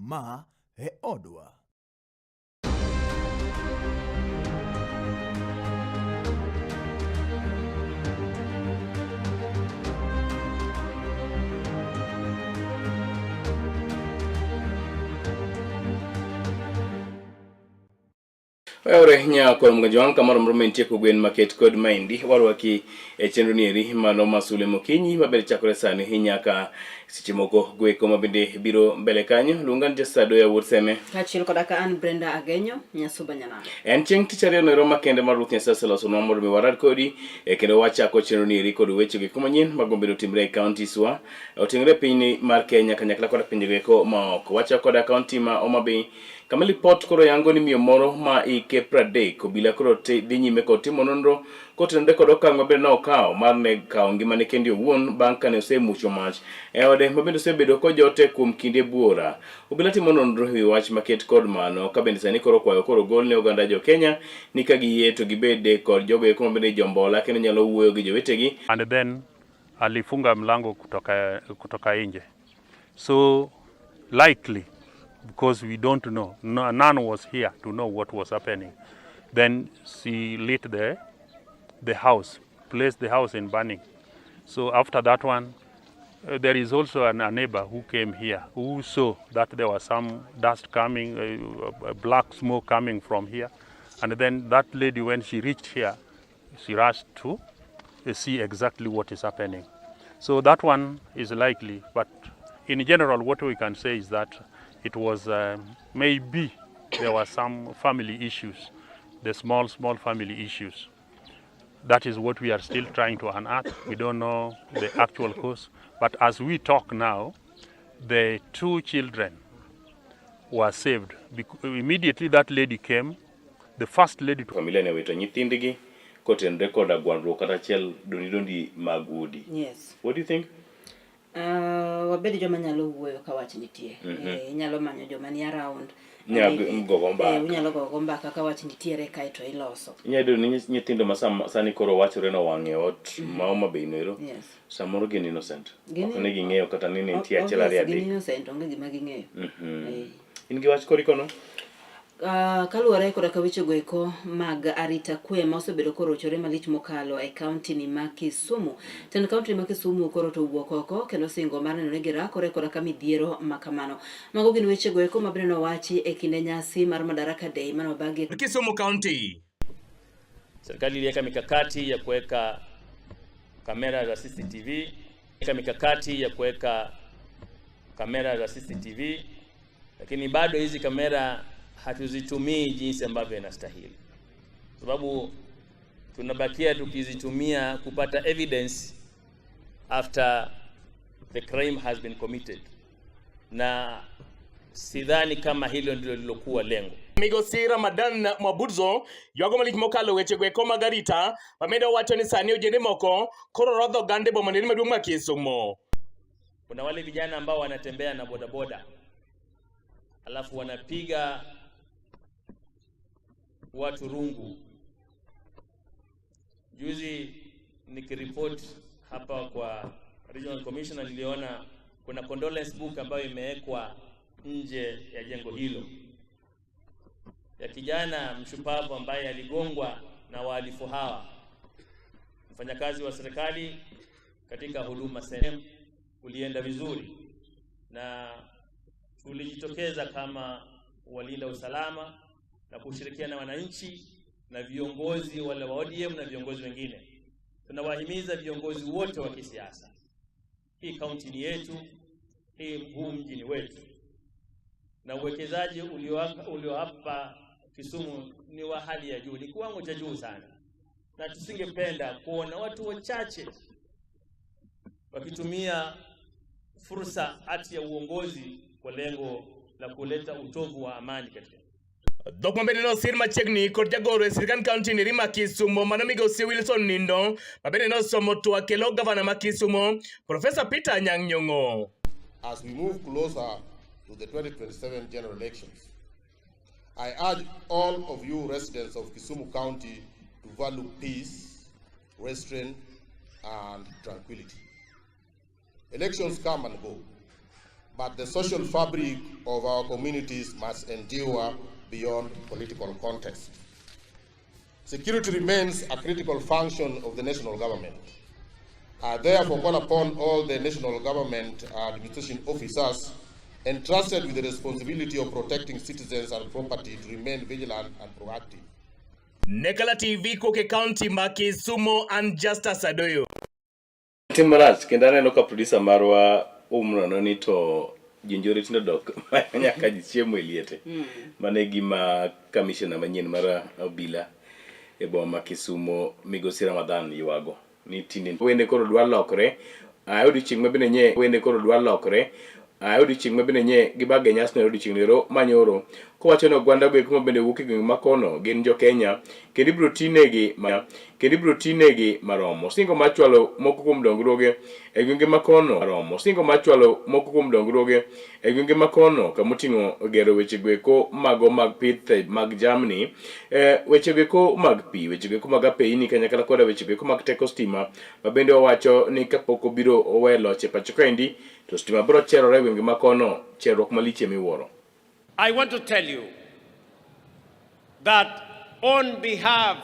Ma e odwa. Oyawre nyakwa mganjwang' kamoro moro mantie kogwen maket kod maendi warwaki e chenro nieri mano masule mokinyi maber chakore sani nyaka seche moko gweko ma bende biro mbele kanyo luonga ni Jasado ya wuod Seme Kaachiel koda ka an Brenda Agenyo, Nyasuba Nyanam. En chieng' tich ariyo noero makende mar Ruoth Nyasaye oselosonwa mondo mi warad kodi e kendo wachako chenro nieri kod weche go manyien mag bedo timre e counties wa oting'ore piny mar Kenya kanyakla kod pinje goeko maoko. Wachako koda kaunti ma Homa Bay kama lipot koro yango ni miyo moro ma ike 30 obila koro dhi nyime kod timo nonro kotenore kod okang' mabende ne okawo mar ne kawo ngimane kende owuon bang' kane osemucho mach e ode ma bende osebedo kojote kuom kinde buora. Obila timo nonro ewi wach maket kod mano ka bende sani koro kwayo koro ogol ne oganda jo Kenya ni ka giyie to gibed kod jogo eko ma bende jombola kendo nyalo wuoyo gi jowetegi. And then alifunga mlango kutoka nje. So likely, because we don't know, no, none was here to know what was happening. Then she lit the house, placed the house in burning. So after that one, there is also a neighbor who came here, who saw that there was some dust coming, black smoke coming from here. And then that lady, when she reached here, she rushed to see exactly what is happening. So that one is likely, but in general, what we can say is that it was maybe there were some family issues, the small family issues. That is what we are still trying to unearth. We don't know the actual cause, but as we talk now, the two children were saved. Immediately that lady came, the first lady to Familia ne wito nyithindgi kotenore koda gwandruok kata achiel dondi dondi mag udi. Yes. What do you think? Wabed joma nyalo wuoyo ka wach nitie. Inyalo manyo joma ni around. Gogo mbaka. Unyalo gogo mbaka ka wach nitiere kaeto iloso. Inyalo yudo ni nyithindo ma sani koro wachore nowang' e ot ma Homa Bay noero. Yes. Samoro gin innocent. Ok ne ging'eyo kata ni nitie achiel ariyo Gin adek. innocent, onge gima ging'eyo. In gi wach kori kono? Kaluwore koda ka weche goeko mag arita kwe ma osebedo korochore malich mokalo e kaunti ni ma Kisumu. Tend kaunti ma Kisumu koro to owuok oko kendo singo mar neno ni girakore koda ka midhiero ma kamano. Mago gin weche goeko ma bende nowachi e kinde nyasi mar Madaraka Day mane obagi Kisumu County. Serikali iliweka mikakati ya kuweka kamera za CCTV, mikakati ya kuweka kamera za CCTV, lakini bado hizi kamera hatuzitumii jinsi ambavyo inastahili, sababu tunabakia tukizitumia kupata evidence after the crime has been committed, na sidhani kama hilo ndilo lilokuwa lengo. Migosi Ramadan Mwabudzo ywago malich mokalo weche goeko mag arita mamedo wacho ni sani ojende moko koro rodho oganda e boma maduong' ma Kisumu. Kuna wale vijana ambao wanatembea na bodaboda alafu wanapiga watu rungu. Juzi nikiripoti hapa kwa Regional Commissioner niliona kuna condolence book ambayo imewekwa nje ya jengo hilo ya kijana mshupavu ambaye aligongwa na wahalifu hawa, mfanyakazi wa serikali katika Huduma Center. Ulienda vizuri na tulijitokeza kama walinda usalama na kushirikiana na wananchi na viongozi wale wa ODM na viongozi wengine. Tunawahimiza viongozi wote wa kisiasa, hii kaunti ni yetu, huu mji ni wetu, na uwekezaji ulio hapa Kisumu ni wa hali ya juu, ni kiwango cha juu sana, na tusingependa kuona watu wachache wakitumia fursa hati ya uongozi kwa lengo la kuleta utovu wa amani katika Dhok mabende nosir machiegni kod jagoro e sirkand kaunti ni ma Kisumo mano migosi Wilson Nindo mabende nosomo twak e lo gavana ma Kisumo Professor Peter Anyang' Nyong'o. As we move closer to the 2027 general elections, I urge all of you residents of Kisumu County to value peace, restraint, and tranquility. Elections come and go, But the social fabric of our communities must endure beyond political contest. Security remains a critical function of the national government. I therefore call upon all the national government administration officers entrusted with the responsibility of protecting citizens and property to remain vigilant and proactive. Nekala TV koke county ma Kisumu and Justus Adoyo. Tim marach kendo aneno ka producer marwa umrono ni to jonjore tindo dok nyaka ji chiemo e liete. Mano e gima kamishona manyien mar obila e boma ma Kisumo migosi Ramadhan ywago ni tinde wende koro dwa lokre a odiochieng' ma bende nye wende koro dwa lokre a odiochieng' ma bende nye gibage nyasino e odiochieng' ero manyoro kowacho ni oganda go eko ma bende wuok e gwenge makono gin jo Kenya kendo ibiro tinegi ma kendo ibiro tinegi maromo singo mar chwalo moko kuom dongruoge e gwenge makono maromo singo mar chwalo moko kuom dongruoge e gwenge makono kamoting'o gero weche goeko mago mag pith mag jamni e, weche goeko mag pi weche goeko mag apeyini kanyakla koda weche goeko mag teko stima ma bende owacho ni kapok obiro owe loch e pacho kaendi to stima biro cherore e gwenge makono cherruok malich emiwuoro. I want to tell you that on behalf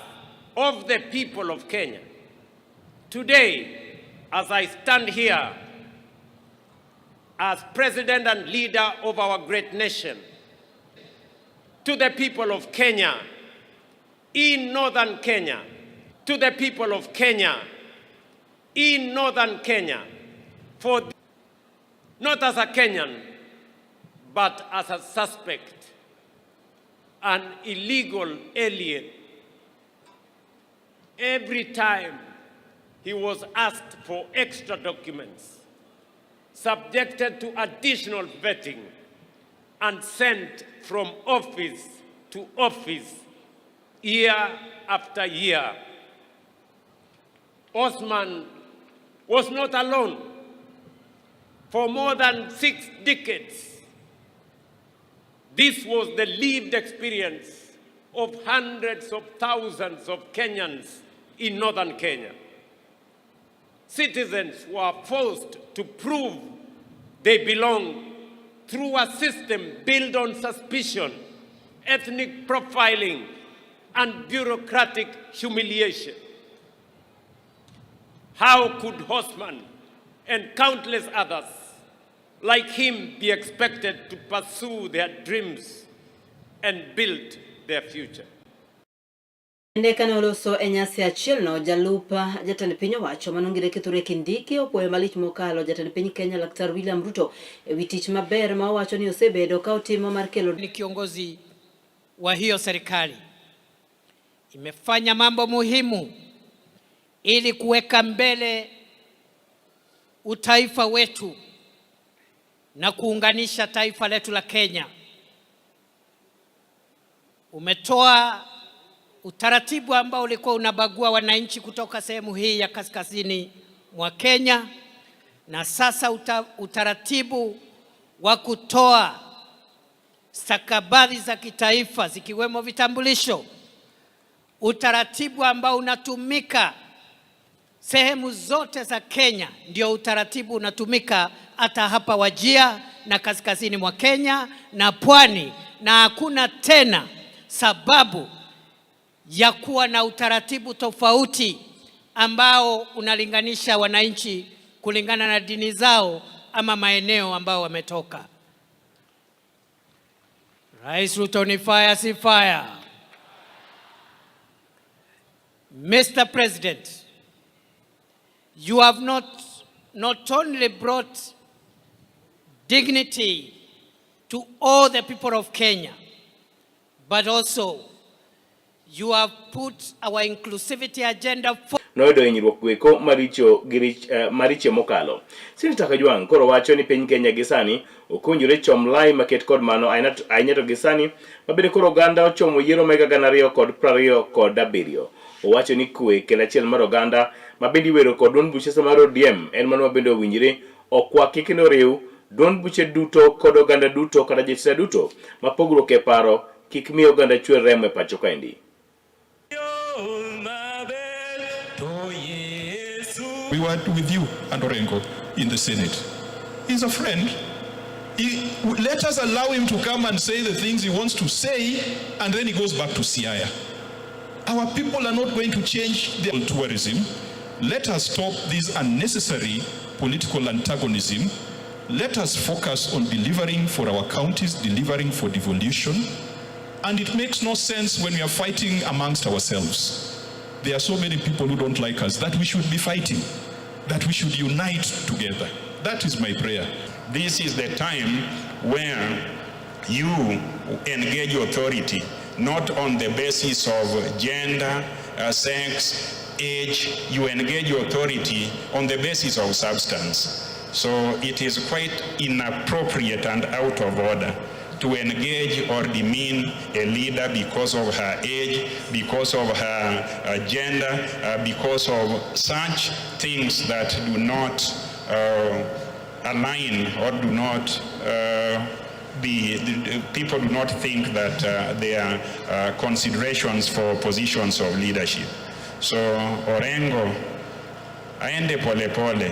of the people of Kenya, today, as I stand here as president and leader of our great nation, to the people of Kenya, in northern Kenya, to the people of Kenya, in northern Kenya, for not as a Kenyan, but as a suspect, an illegal alien. Every time he was asked for extra documents, subjected to additional vetting, and sent from office to office year after year. Osman was not alone. For more than 6 decades, this was the lived experience of hundreds of thousands of Kenyans in northern Kenya. Citizens were forced to prove they belong through a system built on suspicion, ethnic profiling, and bureaucratic humiliation. How could Osman and countless others like him be expected to pursue their dreams and build their future? Bende kane oloso e nyasi achielno, jalup jatend piny owacho manongire Kithure Kindiki opuoyo malich mokalo jatend piny Kenya Laktar William Ruto ewi tich maber ma owacho ni osebedo ka otimo mar kelo Ni kiongozi wa hiyo serikali imefanya mambo muhimu ili kuweka mbele utaifa wetu na kuunganisha taifa letu la Kenya. Umetoa utaratibu ambao ulikuwa unabagua wananchi kutoka sehemu hii ya kaskazini mwa Kenya, na sasa utaratibu wa kutoa stakabadhi za kitaifa zikiwemo vitambulisho, utaratibu ambao unatumika sehemu zote za Kenya, ndio utaratibu unatumika hata hapa Wajir na kaskazini mwa Kenya na pwani, na hakuna tena sababu ya kuwa na utaratibu tofauti ambao unalinganisha wananchi kulingana na dini zao ama maeneo ambao wametoka. Rais Ruto ni fire, si fire? Mr. President, you have not only brought dignity to all the people of Kenya, but also you have put our inclusivity agenda forward. Noyudo hinyruok goeko maricho gi rich, mariche mokalo. Senator Kajwang' koro wacho ni piny Kenya gi sani ok owinjore chom lai maket kod mano ahinya to gi sani mabende koro oganda ochomo yiero mega 2027. Owacho ni kwe kendo achiel mar oganda ma bende iwero kod duond buche mar ODM en mano mabende owinjore okwaki kendo oriw duond buche duto kod oganda duto kata josiasa duto ma pogruok e paro kik mi oganda chwer remo e pacho kaendi. We were with you and Orengo in the Senate. He's a friend. Let us allow him to come and say the things he wants to say, and then he goes back to Siaya. Our people are not going to change their tourism. Let us stop this unnecessary political antagonism. Let us focus on delivering for our counties, delivering for devolution. And it makes no sense when we are fighting amongst ourselves. There are so many people who don't like us that we should be fighting, that we should unite together. That is my prayer. This is the time where you engage authority, not on the basis of gender, sex, age. You engage authority on the basis of substance. So it is quite inappropriate and out of order to engage or demean a leader because of her age, because of her gender, because of such things that do not align or do not be, people do not think that they are considerations for positions of leadership. So Orengo aende polepole.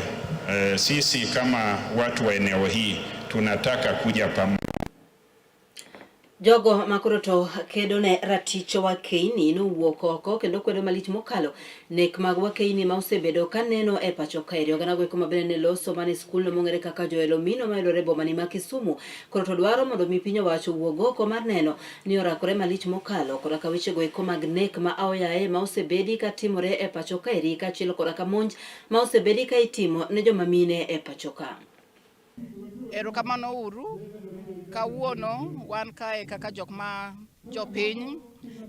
Sisi kama watu wa eneo hii tunataka kuja pamoja. Jogo makoro to kedo ne ratich wakeini nowuok oko kendo kwedo malich mokalo nek mag wakeini ma osebedo kaneno e pacho kaeri. Oganda go eko mabende ne loso mana e skulno mong'ere kaka Joel Omino mayudore e bomani ma Kisumu. Koro to dwaro mondo mi piny owacho owuog oko mar neno ni orakore malich mokalo koda ka wechego eko mag nek ma aoyaye ma osebedi katimore e pacho kaeri kaachiel koda ka monj ma osebedi ka itimo ne joma mine e pacho ka. Erokamano uru. Kawuono wan kae kaka jok ma jopiny,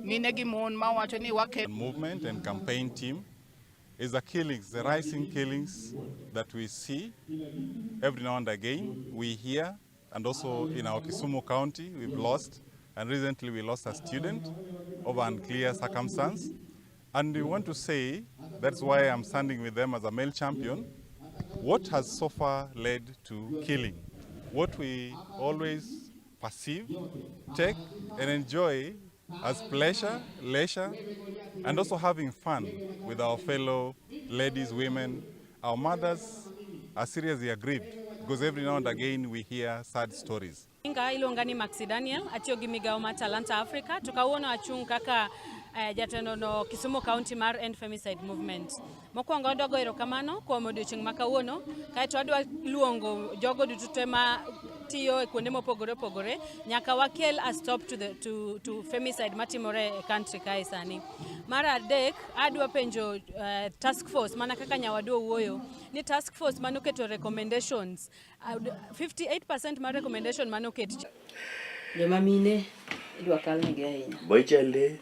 mine gi mon mawacho ni wake movement and campaign team is the killings, the rising killings that we see every now and again. We hear, and also in our Kisumu County, we've lost, and recently we lost a student over unclear circumstance. And we want to say, that's why I'm standing with them as a male champion, what has so far led to killing? What we always perceive, take, and enjoy as pleasure, leisure, and also having fun with our fellow ladies, women, our mothers are seriously aggrieved because every now and again we hear sad stories. Nyinga iluonga ni Maxi Daniel, atiyo gi migawo mar Talanta Africa to kawuono achung' kaka jatelo no Kisumu County mar End Femicide Movement. Mokwongo adwa goyo erokamano kuom odiochieng' ma kawuono, kaeto adwa luongo jogo duto te ma tiyo e kuonde mopogore opogore nyaka wakel a stop to, the, to femicide matimore e country kae sani. Mar adek, adwa penjo task force mana kaka nyawadu owuoyo ni task force manoketo recommendations 58% mar recommendation manoket Joma mine idwa kalnegi ahinya. Boychel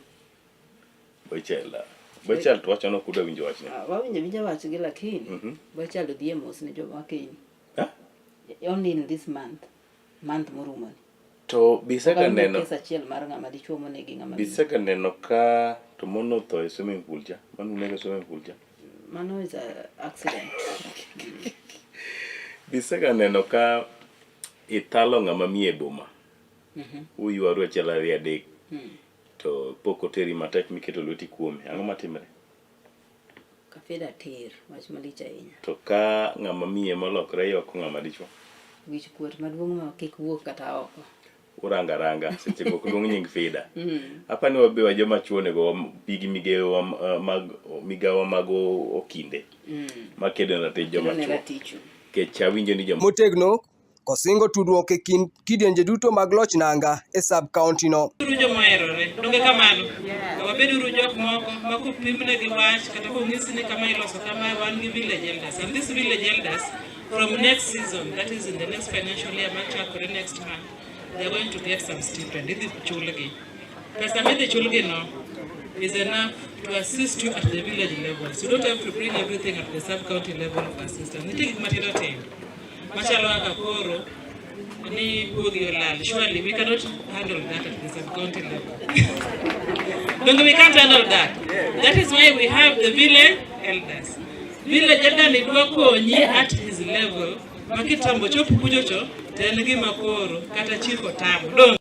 Boychel Boychel to wacho nok udwa winjo wachne. Ah, wawinjo winja wachgi lakini Boychel odhi e mos ne joma wakeini. Only in this month, month morumoni. To bisega Awinjo neno kes achiel mar ng'ama dichuo monegi ng'ama miyo. Bisega neno ka to mon otho e swimming pool cha. Mano unego e swimming pool cha. Mano is a accident. Bisega neno ka ithalo ng'ama miyo e boma. Uywaru achiel ariyo adek to pok oteri matek miketo lweti kuome. Ang'o matimre? Kafeda ter, wach malich ahinya. To ka ng'ama miyo molokre yoko ng'ama dichuo. Wich kuot maduong' ma kik wuok kata oko. Uranga ranga seche go ok luong nying Fida. Apa ni wabe wa joma chuo onego wabi gi migewa mag migawa mag okinde makedo ne ratich joma Kedo ne chuo. ratichu. Kech awinjo ni joma Motegno kosingo tudruok e kind kidienje duto mag loch nanga e sub county no. Uru joma oherore, donge kamano? To wabeduru jok moko ma kopimnegi wach kata konyisi ni kama iloso kama wan gi village elders. And these village elders from next season, that is in the next financial year machakore next month, they are going to get some stipend. Idhi chulgi. Pesa midhi chulgi no is enough to assist you at the village level. So you don't have to bring everything at the sub-county level for assistance. Nitie gik matindo tindo machalo kaka koro ni guogi olal. Surely we cannot handle that at the sub-county level. Donge we can't handle that. That is why we have the village elders. Village elder ni dwa konyi at his level ma kitambo chop kuchocho to en gima koro kata chief otamo. Donge?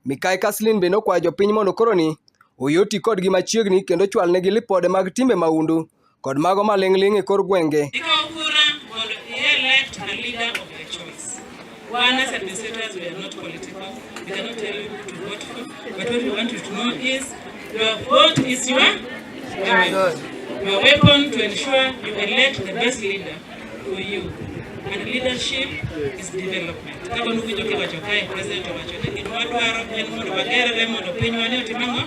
Mikai Kaslin bende okwayo jopiny mondo koroni oyie oti kodgi machiegni kendo chwalnegi lipode mag timbe mahundu kod mago maling'ling' e kor gwenge. Ikawo kura mondo i-elect a leader of your choice. Wan as administrators cannot tell you who to vote for, but what we want you to know is your vote is your weapon. Your weapon to ensure you elect the best leader for you. And leadership is development. Kaka nuwinjo kiwacho kae, president owacho ni gima wadwaro en mondo wagerre mondo pinywa ni otim ang'o?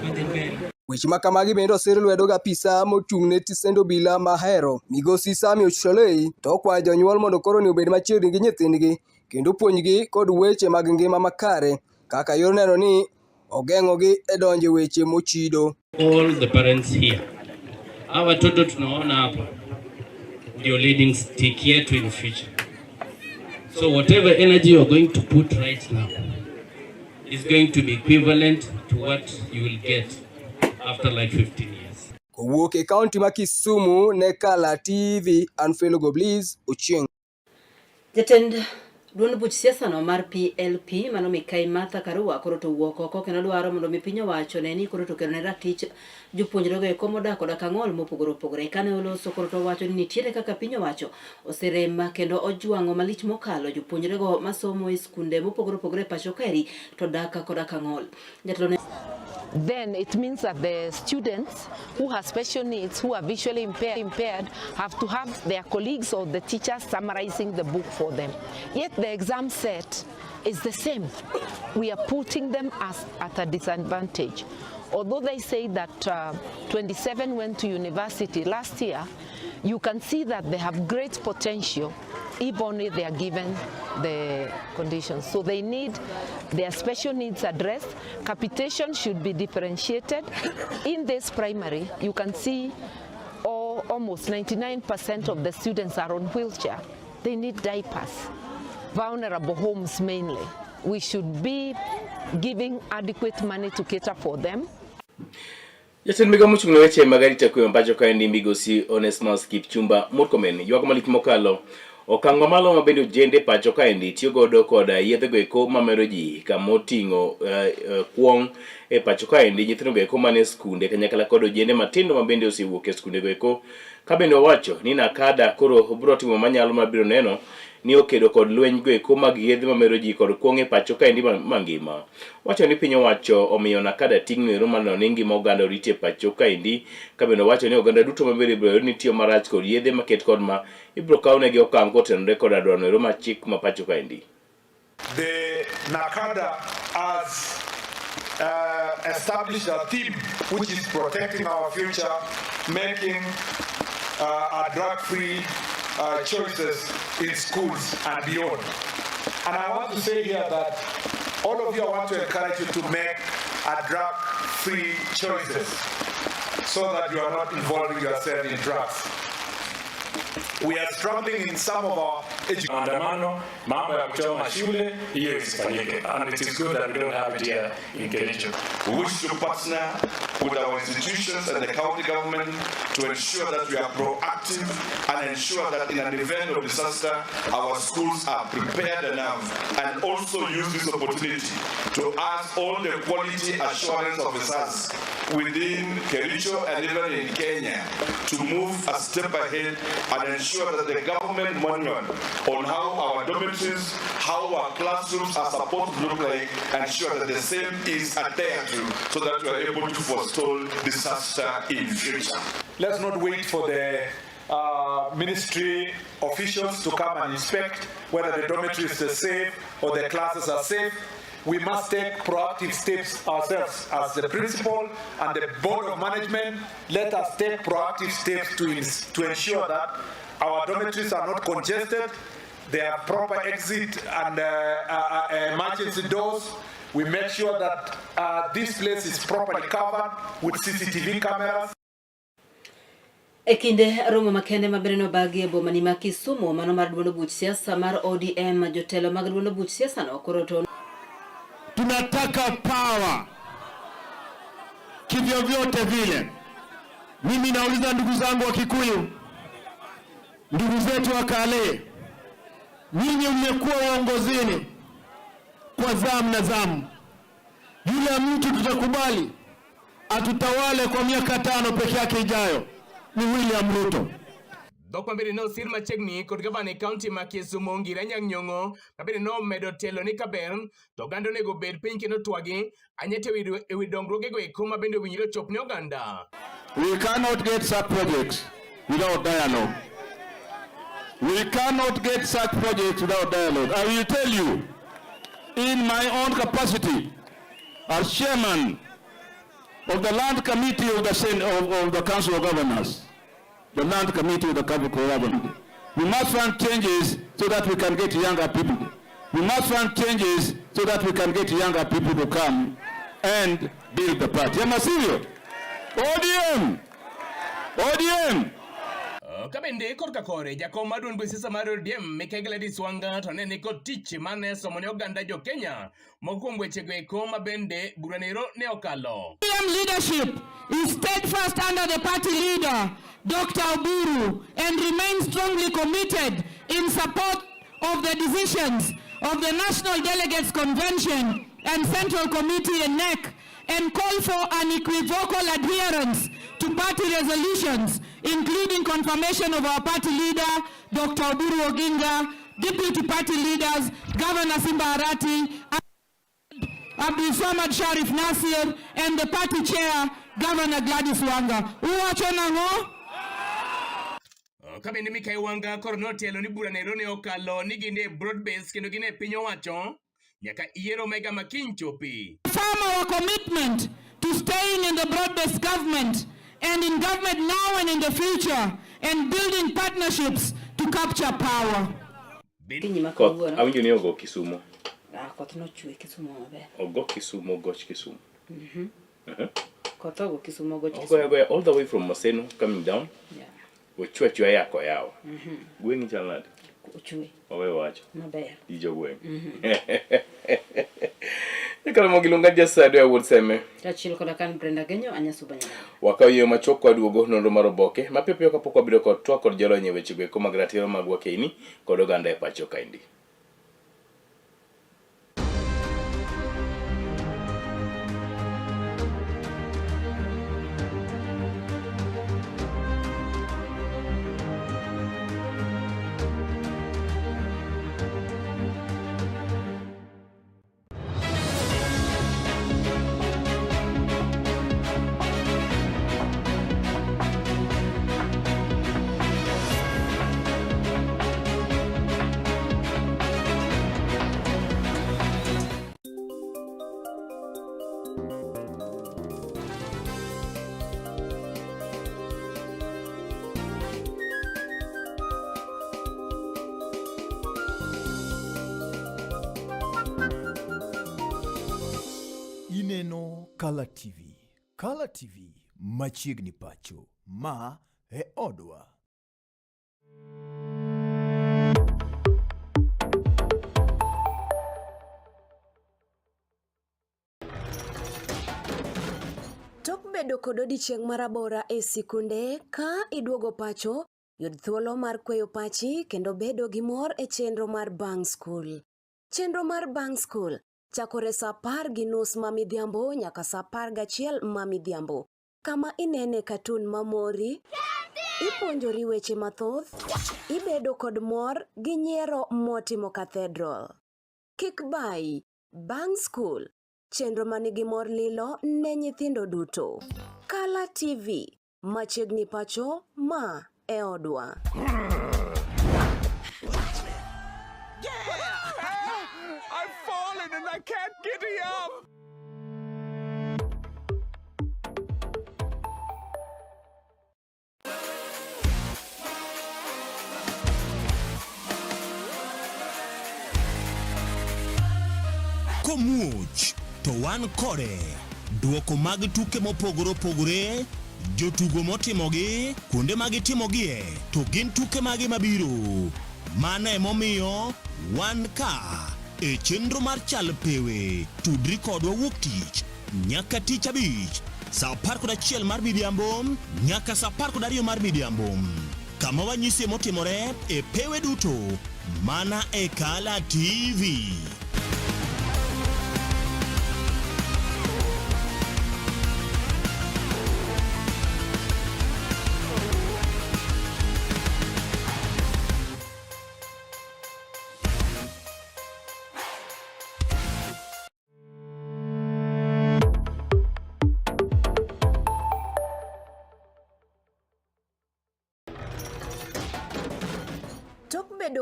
Odhi mbele. Weche ma kamagi bende osir lwedo gi apisa mochung' ne tisend obila Mahero, Migosi Sami Osholei, to okwayo jonyuol mondo koro ni obed machiegni gi nyithindgi kendo puonjgi kod weche mag ngima makare kaka yor neno ni ogeng'ogi e donjo e weche mochido. All the parents here. Hawa watoto tunaona hapa ndio leading stick yetu in future. So whatever energy you are going to put right now is going to be equivalent to what you will get after like 15 years. Kowuok e kaunti ma Kisumu ne Kala TV, an Felo Goblis, Ochieng. Jatend duond buch siasa no mar PLP mano Mikai Martha Karua koro to owuok oko kendo dwaro mondo mi piny owacho ne ni koro to kelo ne ratich jopuonjrego eko modak koda kang'ol mopogore opogore. Kane oloso koro to owacho ni nitiere kaka piny owacho oserem kendo ojwang'o malich mokalo jopuonjrego masomo e skunde mopogore opogore e pacho kaeri to dak koda kang'ol. Jatelo ne Then it means that the students who have special needs, who are visually impaired, have to have their colleagues or the teachers summarizing the book for them. Yet the exam set is the same. We are putting them as at a disadvantage. Although they say that 27 went to university last year, you can see that they have great potential if only they are given the conditions. So they need their special needs addressed. Capitation should be differentiated. In this primary, you can see almost 99% of the students are on wheelchair. They need diapers. Vulnerable homes mainly. We should be giving adequate money to cater for them. Jatend migao mochung' ne weche mag arita kwe ma pacho kaendi migosi Onesmus Kipchumba Murkomen ywak malich mokalo okang' mamalo ma bende ojende pacho kaendi tiyo godo koda yedhego eko mamero ji kama oting'o kuong' e pacho kaendi nyithindogo eko mane skunde kanyakla kod ojende matindo ma bende osewuok e skundego eko ka bende owacho ni NACADA koro biro timo manyalo mabiro neno ni okedo kod lweny go eko mag yedhe mamero ji kod kuong' e pacho kaendi mangima. Wacho ni piny owacho omiyo NACADA ting' noero mar neno ni ngima oganda oriti e pacho kaendi ka bende owacho ni oganda duto ma bende ibiro yud ni tiyo marach kod yedhe maket kod ma ibiro kawnegi okang' kotenore koda dwaro noero mar chik ma pacho kaendi. The NACADA has established a theme which is protecting our future, making our drug-free choices in schools and beyond. And I want to say here that all of you, I want to encourage you to make a drug-free choices so that you are not involving yourself in drugs. We are struggling in some of our Maandamano, mambo ya kuchoma shule, hiyo isifanyike. And it is good that we don't have it here in Kericho. We wish to partner with our institutions and the county government to ensure that we are proactive and ensure that in an event of disaster, our schools are prepared enough, and also use this opportunity to ask all the quality assurance officers within Kericho and even in Kenya to move a step ahead and ensure that the government manual on how our dormitories, how our classrooms are supposed to look like, ensure that the same is adhered to so that we are able to forestall disaster in future. Let's not wait for the ministry officials to come and inspect whether the dormitories are safe or the classes are safe. We must take proactive steps ourselves as the principal and the board of management. Let us take proactive steps to ensure that our dormitories are not congested, there are proper exit and emergency doors. We make sure that this place is properly covered with CCTV cameras. E kinde romo makende ma bende nobagi e boma ni ma Kisumu, mano mar duond buch siasa mar ODM, jotelo mag duond buch siasa no koro to Tunataka power kivyovyote vile. Mimi nauliza ndugu zangu wa Kikuyu, ndugu zetu wa Kale, nyinyi mmekuwa uongozini kwa zamu na zamu. Yule mtu tutakubali atutawale kwa miaka 5 peke yake ijayo ni William Ruto. Dhok ma bende ne osir machiegni kod gavana e kaunti ma Kisumu Ngira Anyang' Nyong'o ma bende nomedo telo ni kaber to oganda onego obed piny kendo twagi anyete e wi dongruogego eko ma bende owinjore ochop ne oganda. We cannot get such projects without dialogue. We cannot get such projects without dialogue. I will tell you, in my own capacity, as chairman of the Land Committee of the, Sen of the Council of Governors, the Land Committee of the Council of Governors, we must find changes so that we can get younger people. We must find changes so that we can get younger people to come and build the party. Am I serious? ODM! ODM! Ka bende korka kore jakom mar duond siasa mar ODM Mikai Gladys Wanga to ne nikod tich mane somo ne oganda jo Kenya moko kuom wechego eko ma bende buranero ne okalo. ODM leadership is steadfast under the party leader, Dr. Oburu, and remains strongly committed in support of the decisions of the National Delegates Convention and Central Committee and NEC, and call for unequivocal adherence to party resolutions, including confirmation of our party leader, Dr. Oburu Oginga, deputy party leaders, Governor Simba Arati, Abdul Samad Sharif Nasir, and the party chair, Governor Gladys Wanga. Uwacho nang'o? Ka bende Mikai Wanga koro notelo ni buranero ne okalo ni gin e broad base kendo gin e piny owacho nyaka yiero mega ma kiny chopi. Confirm our commitment to staying in the broad-based government and in government now and in the future and building partnerships to capture power. Kinyi ma Koth kawuono. awinjo ni ogo Kisumo. Ah, koth nochwe Kisumo maber. Ogo Kisumo goch Kisumo. Koth ogo Kisumo goch Ogoyo Kisumo. agoya all the way from Maseno coming down. Yeah. Ochwe achweya yako yawa. Gweng'i chal nade? Ochwe Wawe wacho. maber. Ji jogweng'. Ikalo giluonga Jasado ya wuod Seme. Kaachiel koda kan Brenda Genyo Anyasuba Nyamaya. Wakawo yo machuok kwaduogo nonro mar oboke mapiyo piyo kapok wabedo kod twak kod jolony e wechego eko mag ratiro mag wakeini kod oganda e pacho kaendi. Ineno Kala TV. Kala TV machiegni pacho. Ma e odwa. Tok bedo kod odiechieng' marabora e sikunde, ka iduogo pacho, yud thuolo mar kweyo pachi kendo bedo gi mor e chenro mar bang' skul. Chenro mar bang' skul chakore sa 10:30 ma midhiambo nyaka sa 11 ma midhiambo, kama inene katun mamori, ipuonjori weche mathoth, ibedo kod mor gi nyiero motimo cathedral. Kik bayi, bang' skul, chenro manigi mor lilo ne nyithindo duto. Kala TV, machiegni pacho, ma e odwa. I've fallen and I can't get up. Komuoch to wan kode. Duoko mag tuke mopogore opogore, jotugo motimogi, kuonde ma gitimogie, to gin tuke mage mabiro. Mano emomiyo wan ka e chenro mar Chal Pewe. Tudri kodwa wuok tich nyaka tich abich saa 11 mar midhiambo nyaka saa 12 mar midhiambo, kama wanyisie motimore e pewe duto mana e Kala TV.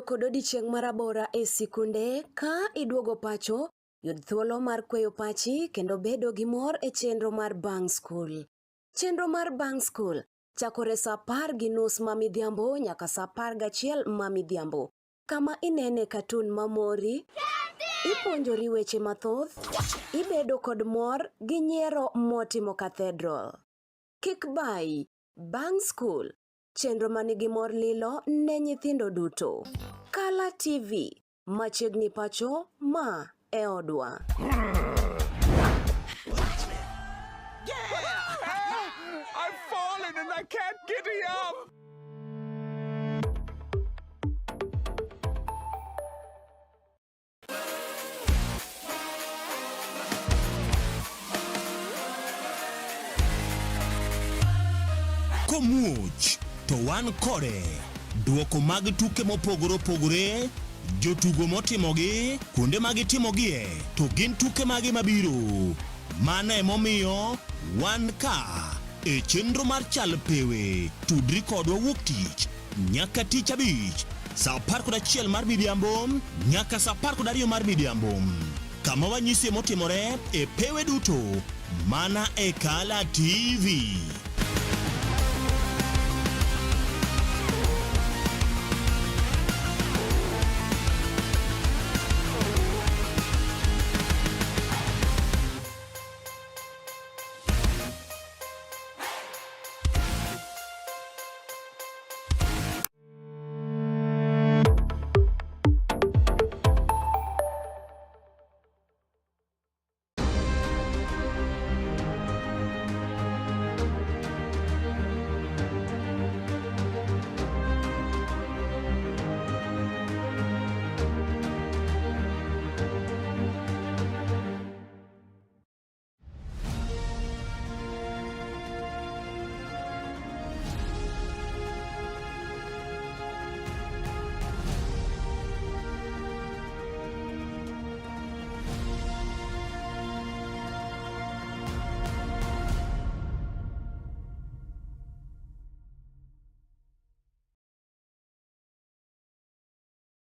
kod odiechieng' marabora e sikunde, ka iduogo pacho, yud thuolo mar kweyo pachi kendo bedo gi mor e chenro mar bang' skul. Chenro mar bang' skul chakore sa 10:30 ma midhiambo nyaka sa 11 ma midhiambo, kama inene katun mamori, ipuonjori weche mathoth, ibedo kod mor gi nyiero motimo cathedral. Kik bayi, bang' skul Chenro ma nigi mor lilo ne nyithindo duto. Kala TV, machiegni pacho, ma e odwa. I've fallen and I can't get up. Komuoch to wan kode. Duoko mag tuke mopogore opogore, jotugo motimogi, kuonde ma gitimogie, to gin tuke mage mabiro. Mano emomiyo wan ka e chenro mar Chal Pewe. Tudri kodwa wuok tich nyaka tich abich saa 11 mar midhiambo nyaka saa 12 mar midhiambo kama wanyisie motimore e pewe duto mana e Kala TV.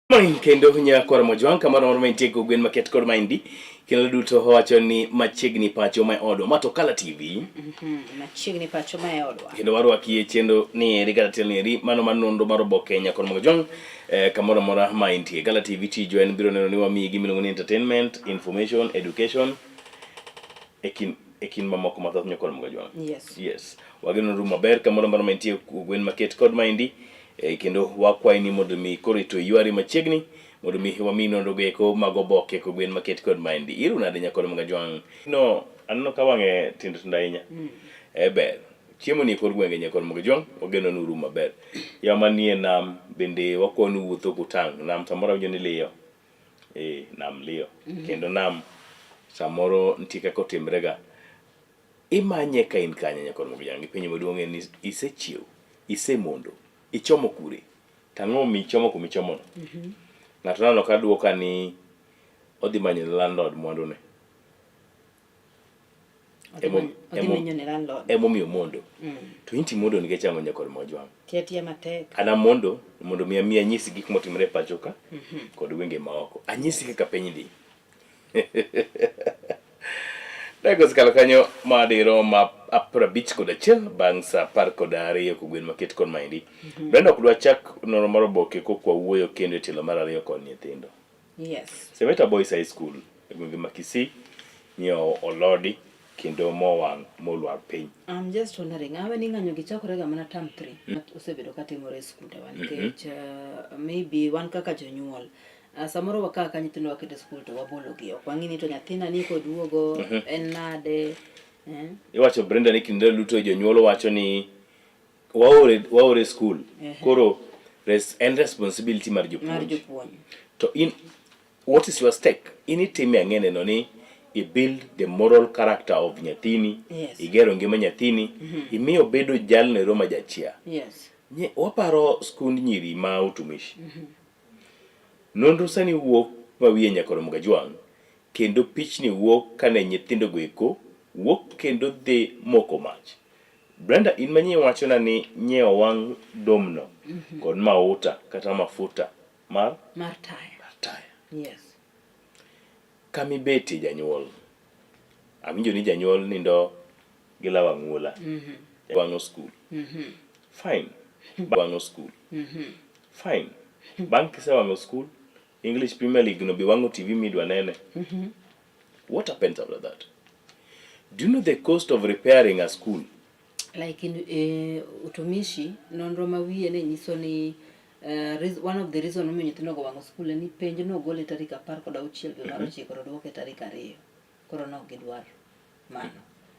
Morning kendo nyakwar Mojwang' kamoro amora mantie kogwen maket kod maendi kendo duto wacho ni machiegni pacho ma e odwa ma to Kala TV Machiegni pacho ma e odwa. kendo warwaki e chenro ni eri kata tiel ni eri mano mar nonro mar oboke nyakwar Mojwang' eh, kamoro amora ma intie Kala TV tijwa en biro neno ni wamiyi gima iluongo ni entertainment information education e kind e kind mamoko mathoth nyakwar Mojwang' Yes. yes wageno ru maber kamoro amora ma intie kogwen maket kod maendi Eh, kendo wakwayi ni mondo mi koro ito ywari machiegni mondo mi wami nonro go eko mag oboke kogwen maket kod maendi. Iru nade nyakod Mgajwang'? No, aneno ka wang'e tindo tindo ahinya. E ber. Chiemo ni e kor gwenge nyakod Mgajwang', wageno ni uru maber. Yawa manie nam bende wakwayo ni wuotho kutang'. Nam samoro awinjo ni liyo. Eh, nam liyo. Kendo nam samoro nitie kaka otimrega. Imanye ka in kanye nyakod Mgajwang'? Gi penjo maduong' en ni isechiew, isemondo, ichomo kure? To ang'o michomo kuma ichomono? Ng'ato naneno ka dwoka ni odhi manyo ne landlord mwandune. Odhi odhi menyo ne landlord. Emomiyo omondo. To in timondo nikech ang'o nyakod Mojwang'? Tiyo atiya matek. An amondo mondo mi ami anyisi gik motimore e pacho ka kod gwenge maoko. Anyisi kaka piny dhi. Dakika osekalo kanyo madirom 51 bang' sa 12 kogwen maket kod maendi. Brenda ok dwa chak nonro mar oboke kok wawuoyo kendo e tielo mar ariyo kod nyithindo. Yes. Semeta Boys High School e gwenge ma Kisii nyiewo olodi kendo mowang' molwar piny. I'm just wondering, awe ni ng'anyo gi chakore ga mana term 3. Osebedo ka timore e skundewa nikech maybe wan kaka jonyuol Samoro wakawo ka nyithindo waketo e skul to wabologi. Ok wang'i ni to nyathina ni koduogo en nade. Eh? Iwacho Brenda ni kinde duto jonyuol wacho ni waore waore skul. Koro res, en responsibility mar jopuonj. Mar jopuonj. To in what is your stake? In itime ang'e neno ni i build the moral character of nyathini, Yes. igero ngima nyathini, imiyo bedo jalno ero ma jachia. Yes. Nye, waparo skund nyiri ma utumishi. Nonro sani wuok ma wiye nyaka rom Gajwang' kendo pichni wuok kane nyithindo go eko wuok kendo dhi moko mach. Brenda in manyie wachona ni nye owang' domno kod mauta kata mafuta. Mar mar taya. Mar taya. Yes. Kamibetie janyuol. Awinjo ni janyuol nindo gi law ang'ula. Wang'o skul. Fine. Wang'o skul. Fine. Bang' kisewang'o skul, English Premier League no be wang'o TV midwa nene. What happens after that? Do you know the cost of repairing a school? Like in utumishi nonro ma wiye ne nyiso ni one of the reason momiyo nyithindo go wang'o skul en ni penj nogol e tarik 16 dwe mar ochiko to oduoke tarik 2. Koro ne ok gidwar mano.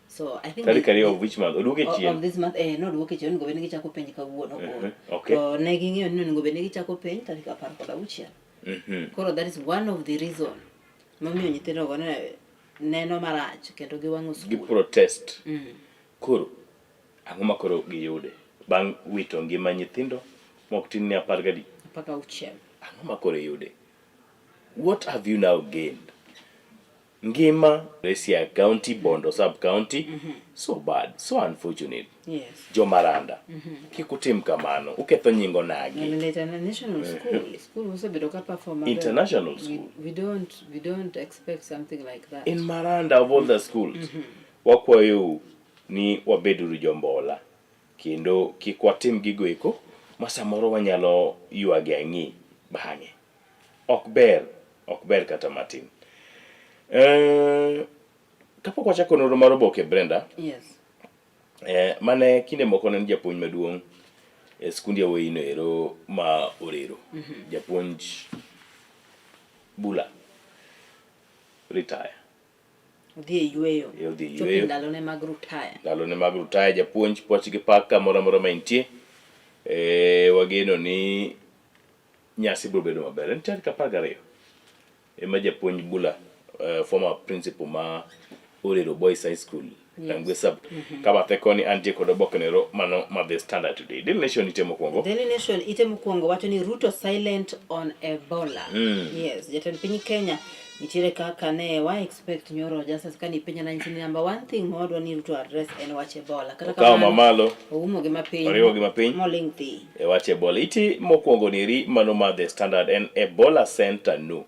So I think Tarik 2 of which month? Oduoke chien. Of this month noduoke chien, onego bed ni gichako penj kawuono koro. Okay. To ne ging'eyo ni onego bed ni gichako penj tarik 16. Koro that is one of the reason momiyo nyithindo go ne neno marach kendo giwang'o Gi skul. protest. Koro ang'o ma koro giyude bang' wito ngima nyithindo mok tin ni 10 adi? 16. Ang'o ma koro iyude? What have you now gained? Ngima Siaya County, Bondo sub county, so bad, so unfortunate. Jomaranda, kik utim kamano, uketho nying onagi. International school, school osebedo ka perform maber. International school. We don't expect something like that. In Maranda of all the schools, wakwayou ni wabeduru jombola kendo kik watim gigo eko ma samoro wanyalo ywage ang'e bang'e. Ok ber, ok ber kata matin. Kapok wachako nonro mar oboke Brenda, mane kinde moko ne en japuonj maduong' e skund yawuoyi no ero ma Orero. Japuonj Bula retire. Odhi e yweyo. E odhi e Chopo yweyo. ndalone mag rutaya. Ndalone mag rutaya japuonj puoch gi pak kamoro amora ma intie. Wageno ni nyasi biro bedo maber. En tarik 12 ema japuonj Bula, former principal ma Orero Boys High School, Rangwe Sub. Ka bathe koni antie kod oboke nero mano ma The Standard Today. Daily Nation ite mokwongo. Daily Nation ite mokwongo wacho ni Ruto silent on Ebola. Yes, jatend piny Kenya nitiere kaka ne wa expect nyoro justice kani penja na nyisi ni number one thing ma wadwa ni Ruto address en wach Ebola. Kata Okawo kamano, mamalo. oumo gi mapiny. Oriwo gi mapiny. Moling thi. E wach Ebola. Iti mokwongo neri mano ma The Standard en Ebola Center no.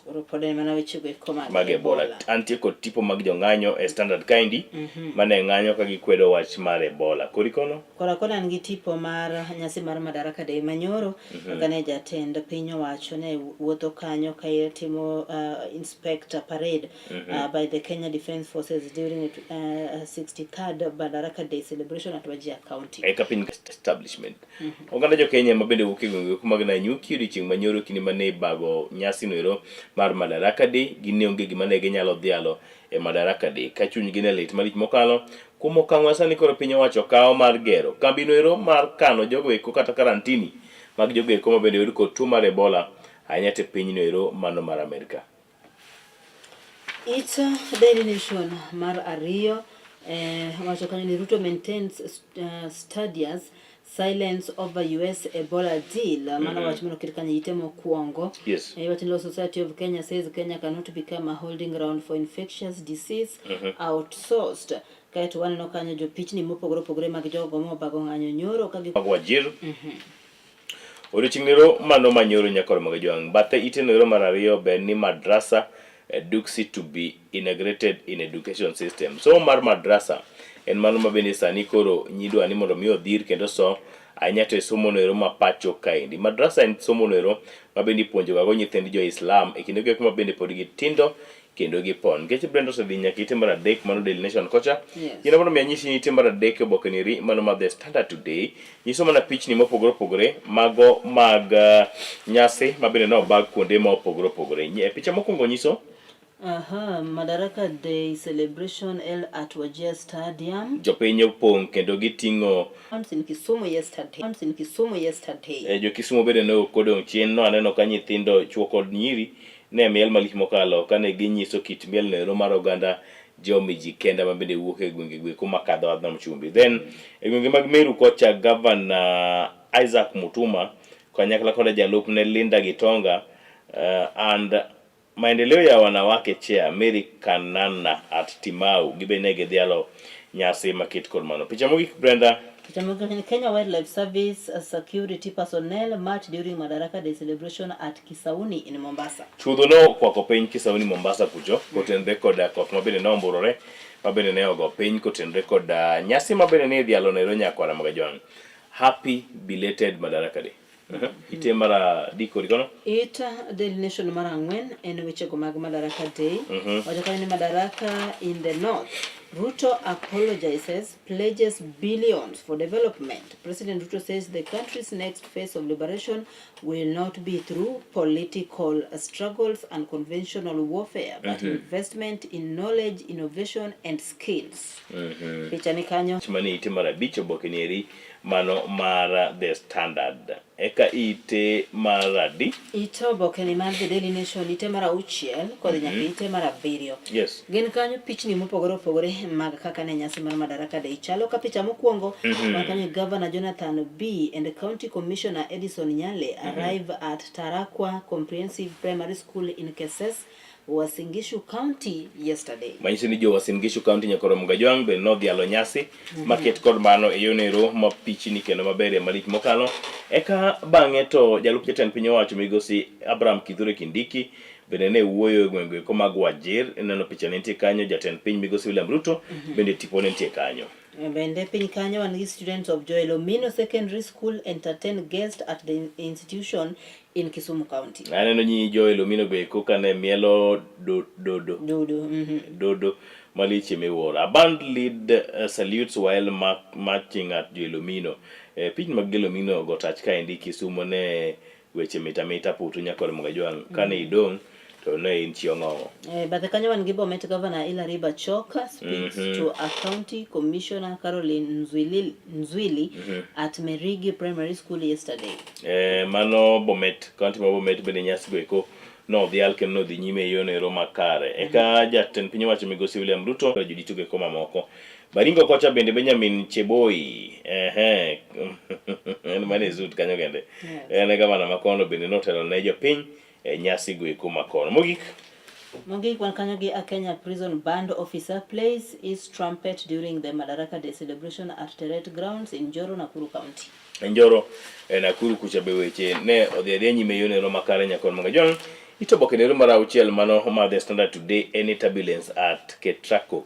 Koro pod en mana wechego eko mag Mag Ebola. Antie kod tipo mag jong'anyo e Standard kaendi mane ng'anyo ka gikwedo wach mar Ebola. Kori kono? Kora kona an gi tipo mar nyasi mar Madaraka Day manyoro kaka ne jatend piny owacho ne wuotho kanyo ka timo inspector parade by the Kenya Defence Forces during 63rd Madaraka Day celebration at Wajir County. Eka piny establishment. Oganda jo Kenya ma bende wuok e gwenge mag Nanyuki odiochieng' manyoro kinde mane ibago nyasi no ero mar Madaraka Day gin ne onge gima ne ginyalo dhialo e Madaraka Day ka chunygi ne lit malich mokalo kuom okang' ma sani koro piny owacho kawo mar gero kambi no ero mar kano jogo eko kata karantini mag jogo eko ma bende oyud kod tuo mar Ebola ahinya to e pinyno ero mano mar Amerka. It Daily Nation mar ariyo wacho kanyo ni Ruto maintains studious silence over US Ebola deal. Mano wach mano oket kanyo ite mokwongo. Wacho ni Law Society of Kenya says Kenya cannot become a holding ground for infectious disease outsourced. Kaeto waneno kanyo jopichni mopogore opogore mag jogo mobago ng'anyo nyoro ka gi Mag Wajir. Odiochieng' nero mano manyoro nyakoro mag jwang'. Bathe ite nero mar ariyo ber ni madrasa Duksi to be integrated in education system. Somo mar madrasa en mano ma bende sani koro nyidwa ni mondo mi odhir kendo so ahinya to e somo noero ma pacho kaendi. Madrasa en somo noero ma bende ipuonjo ga go nyithind jo Islam e kinde go ma bende pod gitindo kendo gipon. Nikech Brenda osedhi nyaka ite mar adek mano Daily Nation kocha. Yien mondo mi anyisi ni ite mar adek e oboke neri mano mar The Standard Today nyiso mana pichni mopogore opogore mago mag nyasi ma bende nobag kuonde ma opogore opogore. Picha mokwongo nyiso Aha, Madaraka Day celebration held at Wajir Stadium. Jopiny opong' kendo giting'o In Kisumu yesterday. In Kisumu yesterday. Jo Kisumu bende ne ok odong' chien. No aneno ka nyithindo chuo kod nyiri ne miel malich mokalo kane ginyiso kit miel no ero mar oganda jo Mijikenda ma bende wuok e gwenge gweko makadho adh nam chumbi. Then e gwenge mag Meru kocha Governor Isaac Mutuma kanyakla koda jalupne Linda Gitonga and Maendeleo ya Wanawake Chair Mary Kanana at Timau gibe ne gidhialo nyasi maket kod mano. Picha mogik Brenda. Picha moko ni Kenya Wildlife Service security personnel march during Madaraka Day celebration at Kisauni in Mombasa. Chuodho no okwako piny Kisauni Mombasa kucho kotenre kod koth mabende ne omburore mabende ne ogo piny kotenre kod nyasi mabende ne idhialo nero nyakwara Magajwang'. Happy belated Madaraka Day. Ite mar adek kod kono? It Daily Nation mar ang'wen en wechego mag Madaraka Day. Wacho kanyo ni Madaraka in the North. Ruto apologizes, pledges billions for development. President Ruto says the country's next phase of liberation will not be through political struggles and conventional warfare, but investment in knowledge, innovation and skills. Picha ni kanyo. Mani ite mar abich oboke ni eri mano mar The Standard. Eka ite mar adi? Ite oboke ni mar The Daily Nation, ite mar auchiel kod nyaka ite mar abiriyo. Gin kanyo pichni mopogore opogore mag kaka ne nyasi mar Madaraka Day chalo ka picha mokwongo mar kanyo Governor Jonathan B and County Commissioner Edison Nyale arrive at Tarakwa Comprehensive Primary School in Keses, Uasin Gishu County yesterday. Manyiso ni jo Uasin Gishu County nyakoro Mugajwang' be nodhialo nyasi maket kod mano e yonero ma pichni kendo maber e malich mokalo. Eka bang'e to jalup jatend piny owacho migosi Abraham Kithure Kindiki bende ne wuoyo e gwenge eko mag Wajir. Ineno picha ne nitie kanyo, jatend piny migosi William Ruto bende tipo ne nitie kanyo. Bende piny kanyo wan gi students of Joel Omino Secondary School entertain guest at the institution in Kisumu County. Aneno nyi Joel Omino be koka ne mielo dodo. Dodo. Dodo malich miwuoro. A band lead salutes while marching at Joel Omino. Piny mag Joel Omino go tach kaendi Kisumu ne weche mita mita putu nyakore Mugajwang'. Kane idong' to ne in chi ong'ong'o. Bathe kanyo wan gi Bomet Governor Hilary Bachoka speaks to a county commissioner Caroline Nzwili at Merigi Primary School yesterday. Mano Bomet, county ma Bomet bende nyasi go eko nodhial kendo nodhi nyime e yono ero makare. Eka jatend piny owacho migosi William Ruto kod jodito go eko mamoko. Baringo kocha bende Benjamin Cheboi, en mane zut kanyo kende. En e gavana ma kono bende notelo ne jopiny e nyasi go eko ma kono. Mogik. Mogik wan kanyo gi a Kenya Prison Band officer plays his trumpet during the Madaraka Day celebration at Teret Grounds in Njoro, Nakuru County. Njoro e Nakuru kucha be weche ne odhi adhiya nyime yo nero makare nyakon Mangajwang'. Itoboke nero mar auchiel mano mar The Standard Today, any turbulence at Ketraco.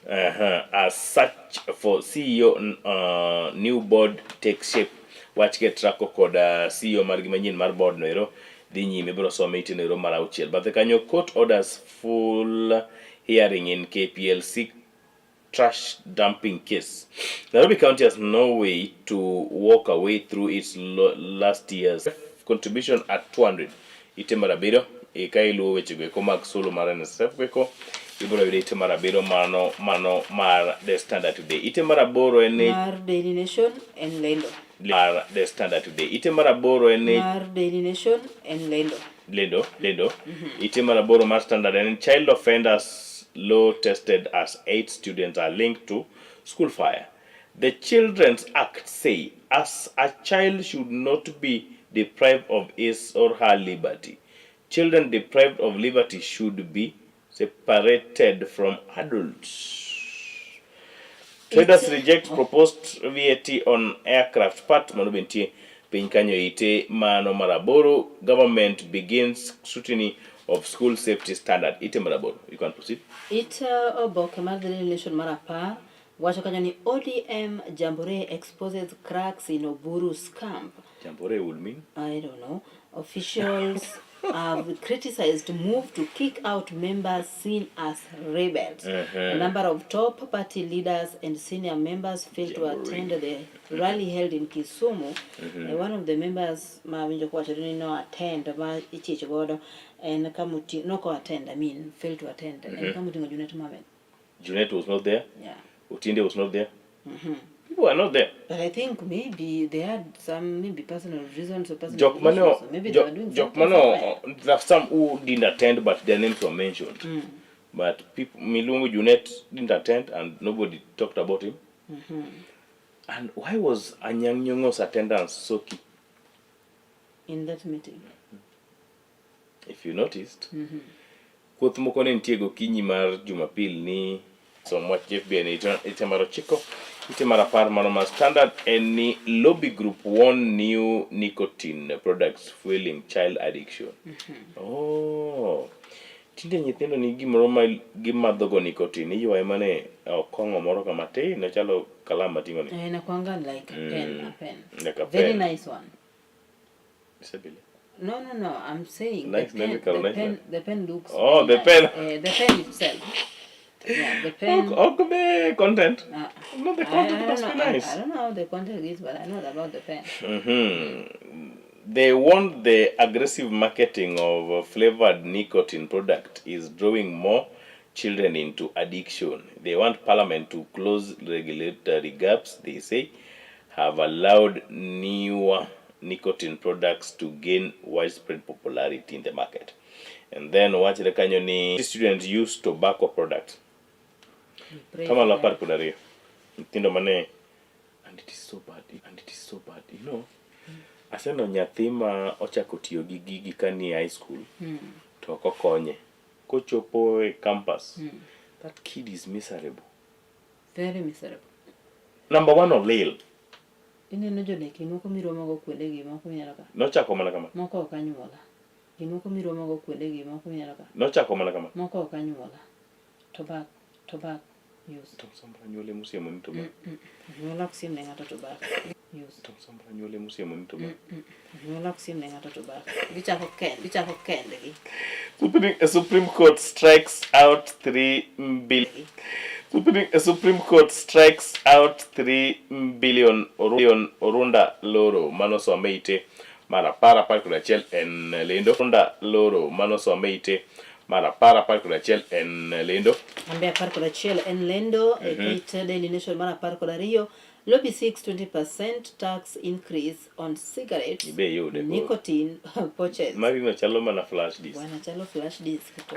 As such for CEO new board takes shape. Wach Ketraco kod CEO margi manyien mar board no ero dhi nyime biro some ite nero mar auchiel. Bathe kanyo court orders full hearing in KPLC trash dumping case. Nairobi County has no way to walk away through its last year's contribution at 200. Ite mar abiriyo ka iluwo wechego eko mag solo mar NSSF eko ibiro yudo ite mar abiriyo mano mar The Standard Today. Ite mar aboro en mar Daily Nation en lendo. Mar The Standard Today. Ite mar aboro en mar Daily Nation en lendo. Lendo, lendo. Ite mar aboro mar Standard en child offenders law tested as 8 students are linked to school fire. The Children's Act say as a child should not be deprived of his or her liberty. Children deprived of liberty should be separated from adults. Traders reject proposed VAT on aircraft part mano bentie piny kanyo ite mano mar aboro. Government begins scrutiny of school safety standard. Ite mar aboro. You can proceed. Ite oboke mar The Daily Nation mar apar wacho kanyo ni ODM Jamboree exposes cracks in Oburu's camp. Jamboree would mean? I don't know. Officials have criticized move to kick out members seen as rebels. A number of top party leaders and senior members failed to attend the rally held in Kisumu. One of the members ma winjo kowacho ni no attend ma ichich godo en kamuti no ko attend, I mean failed to attend. En kamutingo Junet Mohamed. Junet was not there. Yeah. Otinde was not there. People were not there. But I think maybe they had some maybe personal reasons or personal Jok mano, issues, or maybe they were doing Jok something mano, somewhere. there are some who didn't attend, but their names were mentioned. But people, Milungu Junet didn't attend, and nobody talked about him. And why was Anyang' Nyong'o's attendance so key? In that meeting. If you noticed, Kuoth moko ne nitie gokinyi mar Jumapil ni som wach FBI ne ite mar ochiko. Ite mar apar mano mar Standard en ni lobby group warn new nicotine products fueling child addiction. Oh. Tinde nyithindo ni gimoro ma gimadhogo nicotine iywaye mana e okong'o moro kama tin ochalo kalam mating'o ni. Eh, inakuanga like a pen, a pen. Like a Very pen. nice one. Isebile. No, no, no. I'm saying Nice, the pen, lyrical, the nice pen, one. the pen looks. Oh, very the nice. pen. Eh, the pen itself. Yeah, the pen. Ok be content. No, the content I must don't be know, nice. I don't know how the content is, but I know about the pen. They want the aggressive marketing of flavored nicotine product is drawing more children into addiction. They want parliament to close regulatory gaps they say have allowed newer nicotine products to gain widespread popularity in the market. And then wachre kanyo ni students use tobacco products. Pray Kama for apar them. kod ariyo. Nyithindo mane and it is so bad and it is so bad you know. Aseneno nyathi ma ochako tiyo gi gigi ka ni e high school to ok okonye. Kochopo e campus, that kid is miserable. Very miserable. Number one olil. Ineno joneki moko miromogo kuondegi moko mineno ka. Nochako mana kama. Moko ok anyuola. Gimoko miromogo kuondegi moko mineno ka. Nochako mana kama. Moko ok anyuola. Tobacco, tobacco use. To sambra nyuole musiemo ni tobacco. Anyuola ok siem ne ng'ato tobacco use. To sambra nyuole musiemo ni tobacco. Anyuola ok siem ne ng'ato tobacco. Gichako kend, gichako kendgi. Supreme Court strikes out 3 billion. Supreme Court strikes out 3 billion billion Orunda Loro mano some ite mar apar apar kod achiel en lendo. Orunda Loro mano some ite mar apar apar kod achiel en lendo. Ambe apar kod achiel en lendo e ket Daily Nation mar apar kod ariyo. Lobby seeks 20% tax increase on cigarettes, Ibe iyude koro. nicotine pouches. Magi no chalo mana flash disk. Bwana chalo flash disk to.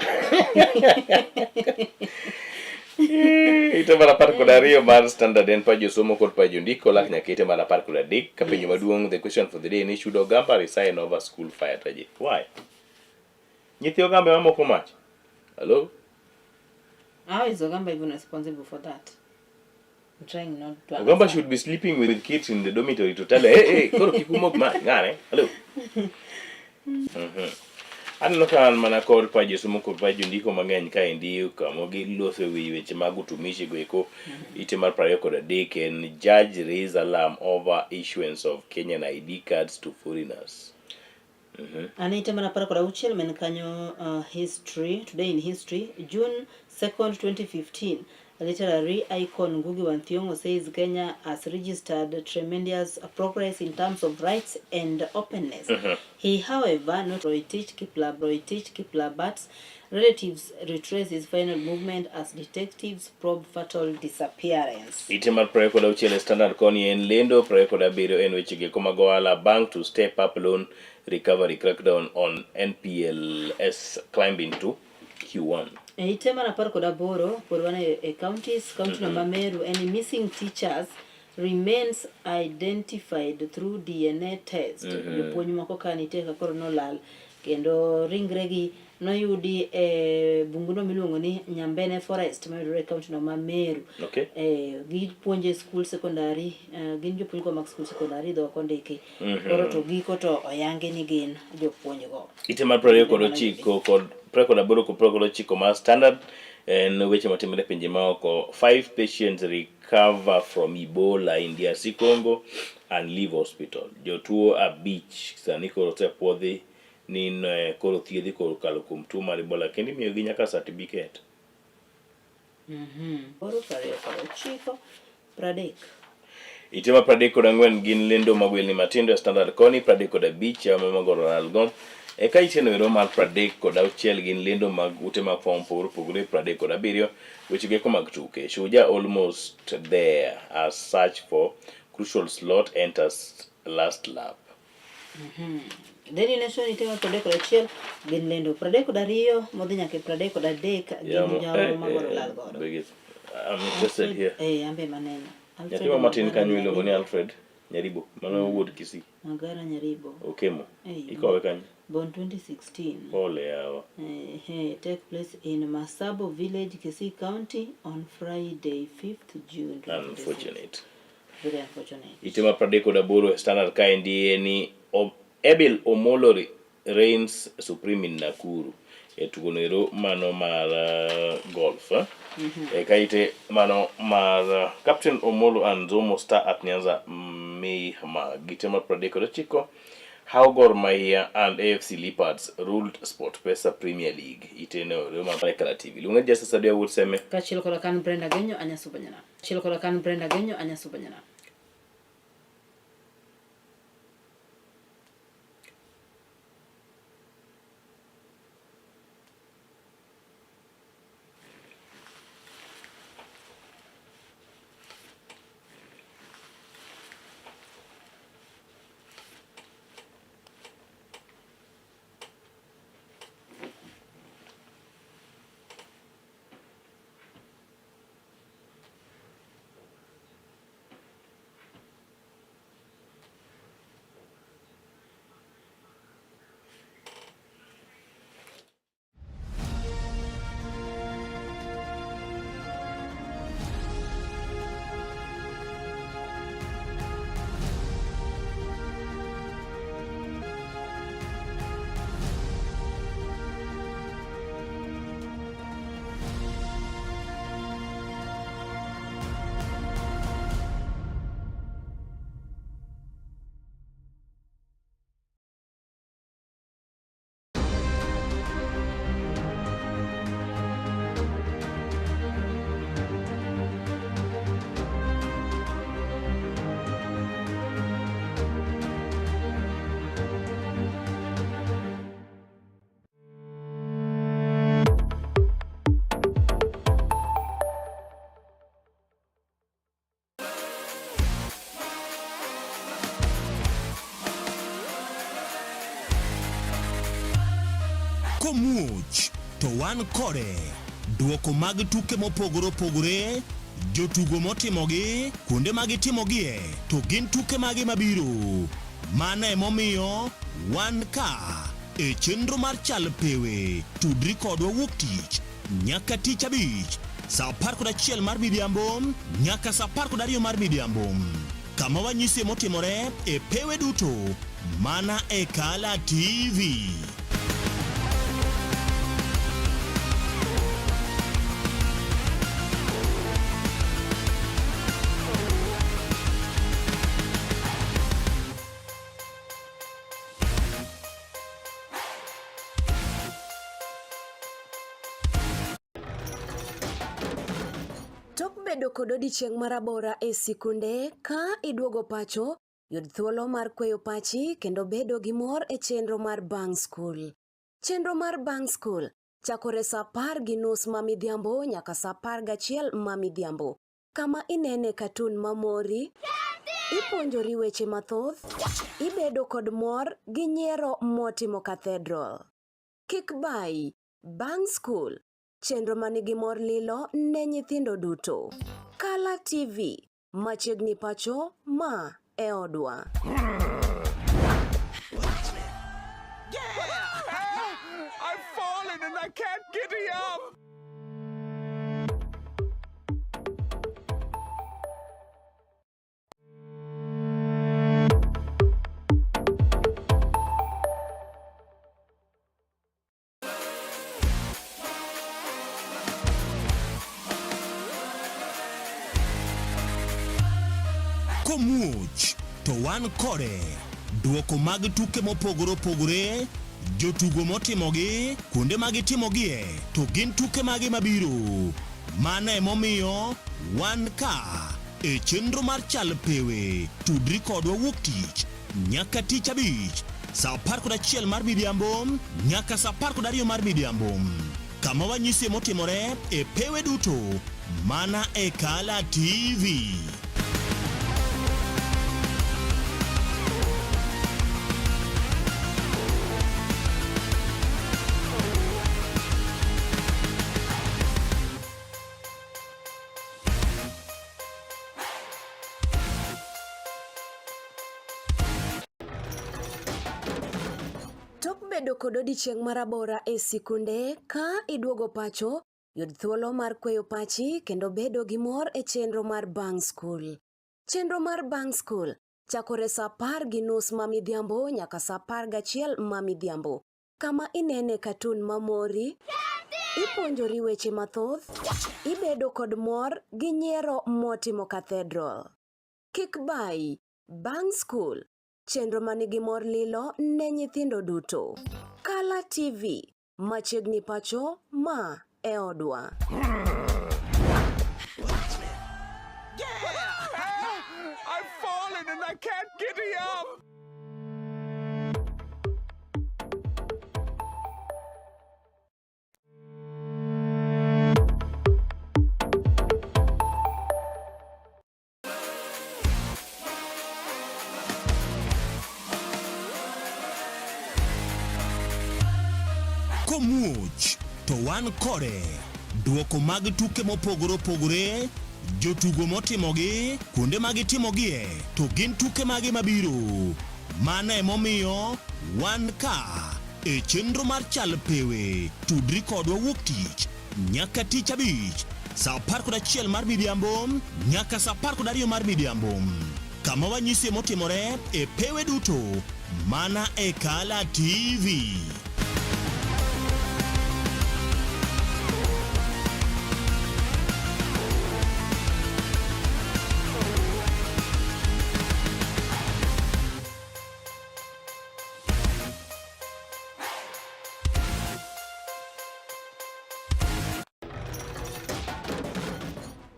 Ite mar apar kod ariyo mar Standard en pa josomo kod pa jondiko lak nyaka ite mar apar kod adek ka penjo maduong' the question for the day ni should Ogamba resign over school fire tragedy? Why? Nyithi Ogamba ema moko mach? Hello? How is Ogamba even responsible for that? I'm trying not to Ogamba understand. should be sleeping with kids in the dormitory to tell her, hey, hey, koro kik umok mach, ng'ane? Hello? Aneno ka an mana kod pa josomo kod pa jondiko mang'eny kaendi kama giloso e wi weche mag utumishi go eko ite mar piero ariyo kod adek en judge raise alarm over issuance of Kenyan ID cards to foreigners. An ite mar apar kod auchiel men kanyo history today in history June 2nd 2015 literary icon Ngugi wa Thiong'o says Kenya has registered tremendous progress in terms of rights and openness. He however not Roitich Kipla Roitich Kiplabat's relatives retrace his final movement as detectives probe fatal disappearance. Ite mar piero ariyo kod auchiel e Standard koni en lendo, piero ariyo kod abiriyo en weche geko mag ohala, bank to step up loan recovery crackdown on NPLs climbing to Q1. E ite mar apar kod aboro pod wan e, e counties county no ma Meru en missing teachers remains identified through DNA test. Jopuonj moko ka nitie ka koro nolal kendo ringregi noyudi e bunguno miluongo ni Nyambene Forest mayudore e county no ma Meru. Okay. Eh, gipuonjo e school secondary, gin jopuonj go mag school secondary dhok ondiki. Koro to giko to oyangi ni gin jopuonj go. Ite mar piero ariyo kod ochiko kod piero kod aboro kod piero kod ochiko mar Standard en weche matimore e pinje maoko. Five patients recover from Ebola in DRC Congo and leave hospital. Jotuo abich sani koro osepuodhi ni ne koro thiedhi kokalo kuom tuo mar Ebola kendo imiyogi nyaka certificate. Koro piero ariyo kod ochiko, pradek. Ite mar pradek kod ang'wen gin lendo mag welni matindo e Standard koni, pradek kod abich yawa mag Oralgo. Eka iteno ero mar pradek kod auchiel gin lendo mag ute mag fwambo mopogore opogore, pradek kod abiriyo weche geko mag tuke. Shujaa almost there as search for crucial slot enters last lap. Daily Nation ite mar pradek kod achiel gin lendo pradek kod ariyo modhi nyaka e pradek kod adek gin Yamo, jawa mag Oralal godo. biggest. I'm interested here. Eh, ambe maneno. Alfred Nyathi ma matin Magara kanyo iluongo ni Nyaribo. Alfred Nyaribo, mano wuod Kisii. Magara Nyaribo. Okemo. Eh, Ikowe kanyo. Born 2016. Pole yawa. Eh, take place in Masabo Village, Kisii County on Friday 5th June 2026. Unfortunate. Very unfortunate. Ite mar 38 e Standard kaendi en ni Ebil Omolo reigns supreme in Nakuru e tugono ero mano mar golf. Eh? E kaite mano mar Captain Omolo and Zomo star at Nyanza Meihma. Gite mar 39 How Gor Mahia and AFC Leopards ruled SportPesa Premier League. Ite no ero mar Kala TV. Luonga Justice Adia Wuod Seme. Kaachiel koda kan Brenda Genyo Anyasubanyana. Achiel koda kan Brenda Genyo Anyasubanyana. Komuoch to wan kode. Duoko mag tuke mopogore opogore, jotugo motimogi, kuonde ma gitimogie, to gin tuke mage mabiro. Mano emomiyo wan ka e chenro mar Chal Pewe. Tudri kodwa wuok tich nyaka tich abich saa 11 mar midhiambo nyaka saa 12 mar midhiambo kama wanyisie motimore e pewe duto mana e Kala TV. Tok bedo kod odiechieng' marabora e sikunde, ka iduogo pacho, yud thuolo mar kweyo pachi kendo bedo gi mor e chenro mar bang' skul. Chenro mar bang' skul chakore sa 10:30 ma midhiambo nyaka sa 11 ma midhiambo, kama inene katun mamori, ipuonjori weche mathoth, ibedo kod mor gi nyiero motimo cathedral. Kik bayi, bang' skul, chenro manigi mor lilo ne nyithindo duto. Kala TV, machiegni pacho, ma e odwa. I've fallen and I can't get up. Komuoch to wan kode. Duoko mag tuke mopogore opogore, jotugo motimogi, kuonde ma gitimogie, to gin tuke mage mabiro. Mano emomiyo wan ka e chenro mar Chal Pewe. Tudri kodwa wuok tich nyaka tich abich saa 11 mar midhiambo nyaka saa 12 mar midhiambo kama wanyisie motimore e pewe duto mana e Kala TV. Tok bedo bedo kod odiechieng' marabora e sikunde, ka iduogo pacho, yud thuolo mar kweyo pachi kendo bedo gi mor e chenro mar bang' skul. Chenro mar bang' skul chakore sa 10:30 ma midhiambo nyaka sa 11 ma midhiambo, kama inene katun mamori, ipuonjori weche mathoth, ibedo kod mor gi nyiero motimo cathedral. Kik bayi, bang' skul, chenro manigi mor lilo ne nyithindo duto. Kala TV, machiegni pacho, ma e odwa. I've fallen and I can't get up. Komuoch to wan kode. Duoko mag tuke mopogore opogore, jotugo motimogi, kuonde ma gitimogie, to gin tuke mage mabiro. Mano emomiyo wan ka e chenro mar Chal Pewe. Tudri kodwa wuok tich nyaka tich abich saa 11 mar midhiambo nyaka saa 12 mar midhiambo kama wanyisie motimore e pewe duto mana e Kala TV.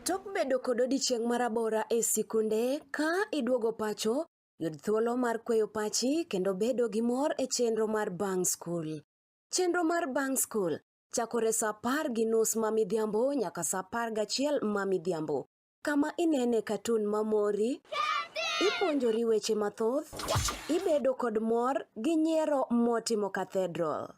Tok bedo kod odiechieng' marabora e sikunde, ka iduogo pacho, yud thuolo mar kweyo pachi kendo bedo gi mor e chenro mar bang' skul. Chenro mar bang' skul chakore sa 10:30 ma midhiambo nyaka sa 11 ma midhiambo, kama inene katun mamori, ipuonjori weche mathoth, ibedo kod mor gi nyiero motimo cathedral.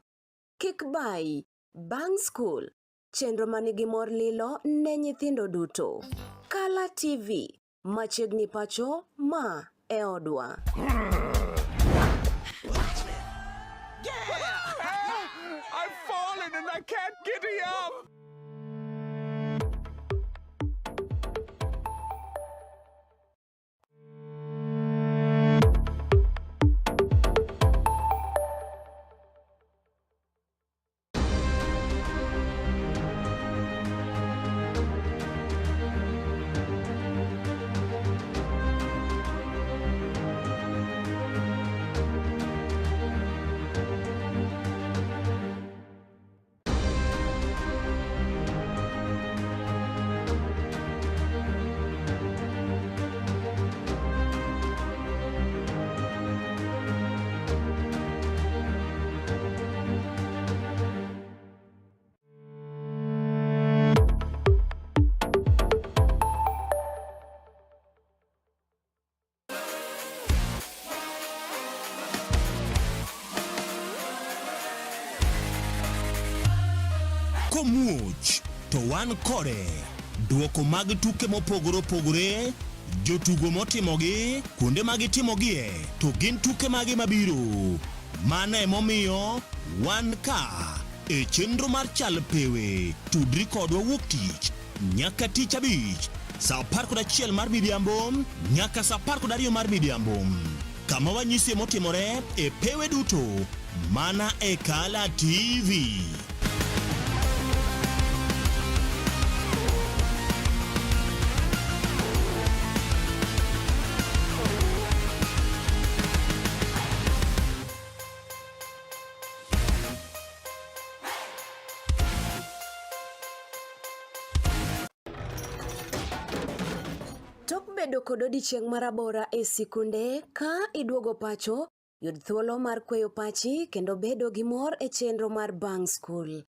Kik bayi, bang' skul, chenro manigi mor lilo ne nyithindo duto. Kala TV, machiegni pacho, ma e odwa. I've fallen and I can't get up. Komuoch to wan kode. Duoko mag tuke mopogore opogore, jotugo motimogi, kuonde ma gitimogie, to gin tuke mage mabiro. Mano emomiyo wan ka e chenro mar Chal Pewe. Tudri kodwa wuok tich nyaka tich abich saa 11 mar midhiambo nyaka saa 12 mar midhiambo kama wanyisie motimore e pewe duto mana e Kala TV. Tok bedo kod odiechieng' marabora e sikunde, ka iduogo pacho, yud thuolo mar kweyo pachi kendo bedo gi mor e chenro mar bang' skul.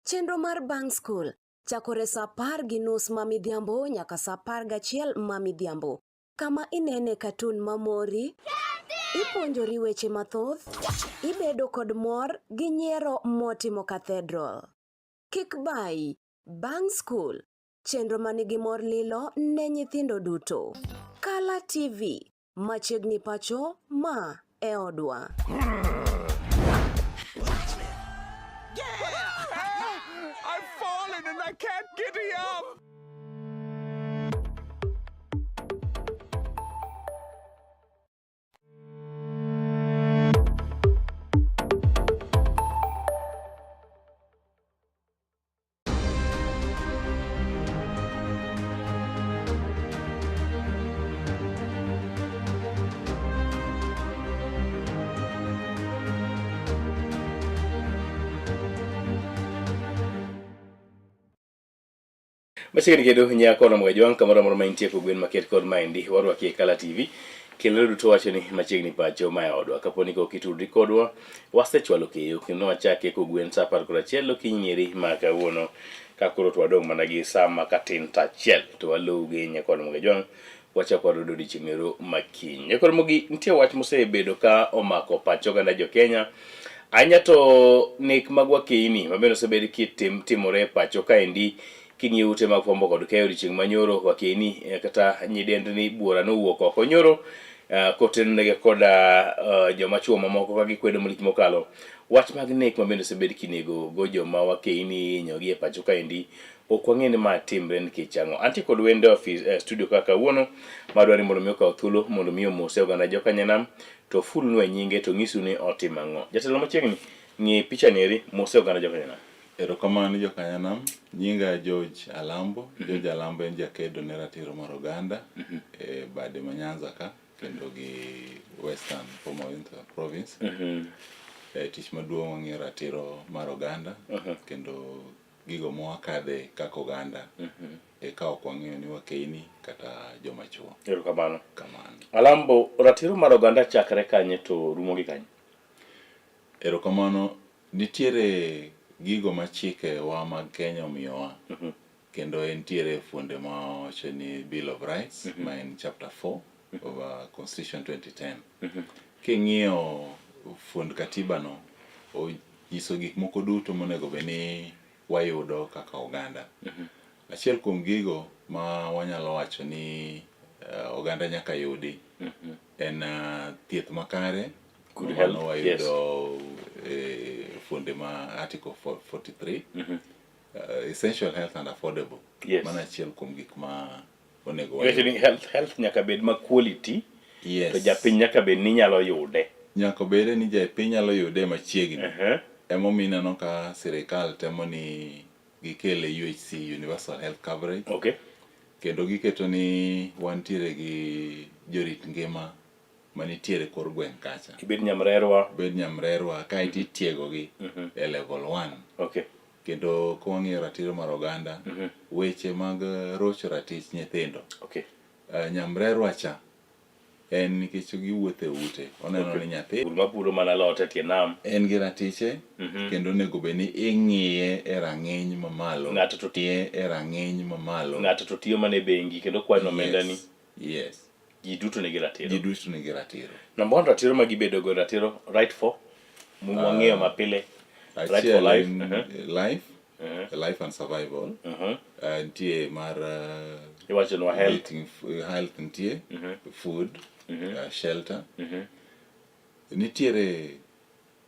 Chenro mar bang' skul chakore sa 10:30 ma midhiambo nyaka sa 11 ma midhiambo, kama inene katun mamori, ipuonjori weche mathoth, ibedo kod mor gi nyiero motimo cathedral. Kik bayi, bang' skul, chenro manigi mor lilo ne nyithindo duto. Kala TV, machiegni pacho, ma e odwa. can't giddy up. Machiegni kendo nyako romo ga jwang' kamoro amora ma intie kogwen maket kod maendi warwaki e Kala TV kendo duto wacho ni machiegni pacho ma e odwa kapo ni kok itudri kodwa wasechwalo keyo kendo wachake kogwen saa 11 okinyi nyeri ma kawuono ka koro to wadong' mana gi saa ma katin to achiel to waluw gi nyako romo ga jwang' wachako warudo odiochieng' ero makiny. Nyako romo gi nitie wach mosebedo ka omako pach oganda jo Kenya ahinya to nek mag wakeini mabende osebed kitim timore e pacho kaendi King'iyo ute mag fwambo kod keyo odiochieng' ma nyoro, wakeini eh, kata nyidendni buora nowuok oko nyoro eh, kotenonegi koda eh, joma chuo mamoko ka gikwedo malich mokalo wach mag nek ma bende osebed kinego go joma wakeini inyogi e pacho kaendi ok wang'e ni ma timre nikech ang'o. Antie kod wendo e ofis eh, studio kaka kawuono madwaro ni mondo mi okaw thuolo mondo mi omose oganda jokanyanam to ofulnu e nyinge to ng'isu ni otimo ang'o. Jatelo machiegni ng'i picha ni eri mose oganda jokanyanam. Erokamano jokanyanam, nyinga George Alambo. George Alambo en jakedo ne ratiro mar oganda e bade ma Nyanza ka kendo gi Western former Western Province. E, tich maduong' wang'iyo ratiro mar oganda kendo gigo mwakadhe kaka oganda e ka ok wang'iyo ni wakeini kata joma chuo. Erokamano. Kamano. Alambo, ratiro mar oganda chakre kanye to rumo gi kanye? Erokamano. Nitiere gigo ma chike wa mag Kenya omiyowa kendo entiere e fuonde ma wawacho ni Bill of Rights ma en chapter 4 of Constitution 2010. King'iyo fuond katiba no, onyiso gik moko duto monego bed ni wayudo kaka oganda. Achiel kuom gigo ma wanyalo wacho ni oganda nyaka yudi en thieth makare. Good Mano health, wayudo e fuonde ma Article 43. Essential health and affordable. Yes. Mano achiel kuom gik ma onego Iwacho ni wayud. health nyaka bed ma quality Yes. to japiny nyaka bed ni nyalo yude. Nyaka obed ni japiny nyalo yude machiegni. Emomiyo ineno ka sirikal temo ni gikele UHC, Universal Health Coverage. Okay. Kendo giketo ni wantiere gi jorit ngima manitiere kor gweng' kacha. Ibed nyamrerwa. Ibed nyamrerwa kaeto itiegogi e level 1. Okay. Kendo kwang'iyo ratiro mar oganda, weche mag rocho ratich nyithindo. Okay. Nyamrerwa cha en nikech giwuotho e ute, oneno ni nyathi Pur mapuro mana alot e tie nam. en gi ratiche kendo onego bed ni ing'iye e rang'iny mamalo. Ng'ato to Ng'iye e rang'iny mamalo. Ng'ato to tiyo mana e bengi kendo kwano omenda ni. Yes. Yes. Ji duto nigi ratiro. Ji duto nigi ratiro. Number one, ratiro ma gibedo go ratiro right for mwang'eyo mapile. Right for Achiel life. en life, life and survival. Nitie mar Iwachonwa health. Eating, health nitie, food, shelter. Nitiere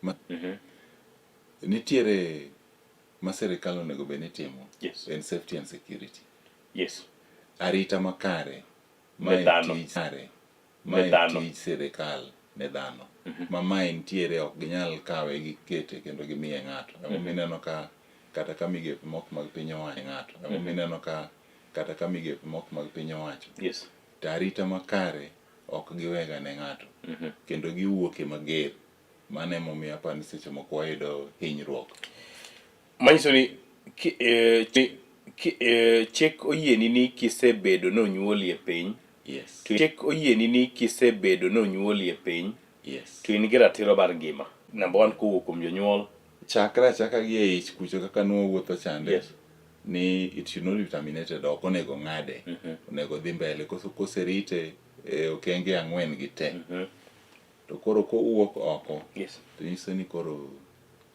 ma, nitiere ma sirikal onego bed ni timo. Yes. En safety and security. Yes. Arita makare Ne mae dhano. tij kare Ne mae dhano. tij sirikal ne dhano. Ma mae nitiere ok ginyal kawe gikete kendo gimiye ng'ato. Emomiyo ineno ka kata ka migepe moko mag piny owacho ng'ato. Emomiyo ineno ka kata ka migepe moko mag piny owacho. Yes. To arita makare ok giwega ne ng'ato. Kendo giwuok e mager. Mano emomiyo aparo ni seche moko wayudo hinyruok. Manyiso ni chik oyieni ni kisebedo nonyuoli e piny. Yes. To chik oyieni ni kisebedo nonyuoli e piny. Yes. To in gi ratiro mar ngima. Number one kowuok kuom jonyuol. Chakre achaka gi e ich kucho kaka nwawuotho chande. Yes. Ni it should not be terminated, ok onego ng'ade. Onego dhi mbele koso koserite e okenge ang'wen gi te. To koro kowuok oko. Yes. To nyiso ni koro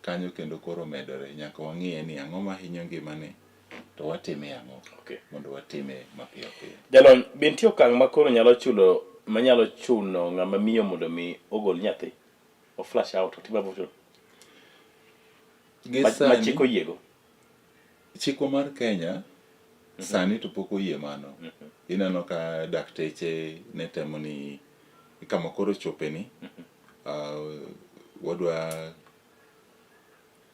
kanyo kendo koro medore. Nyaka wang'iye ni ang'o mahinyo ngimane to watime ang'o. Okay. Mondo watime mapiyo piyo. Jalony, be nitie okang' ma koro nyalo chulo manyalo chuno ng'ama miyo mondo mi ogol nyathi? O flash out, otim abortion. Gi Ma sani, chik oyiego. Chikwa mar Kenya sani to pok oyie mano. Ineno ka dakteche ne temo ni kama koro chope ni wadwa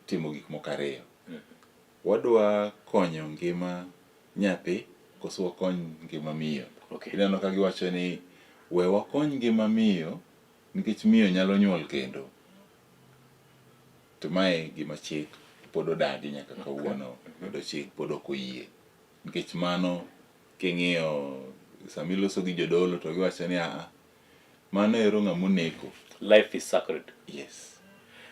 timo gik moko ariyo. Wadwa konyo ngima nyathi koso wakony ngima miyo. Ineno ka giwacho ni we wakony ngima miyo nikech miyo nyalo nyuol kendo. To mae gima chik pod odagi nyaka kawuono kendo chik pod ok oyie. Nikech mano king'iyo sama iloso gi jodolo to giwacho ni aa, mano ero ng'ama oneko. Life is sacred. Yes.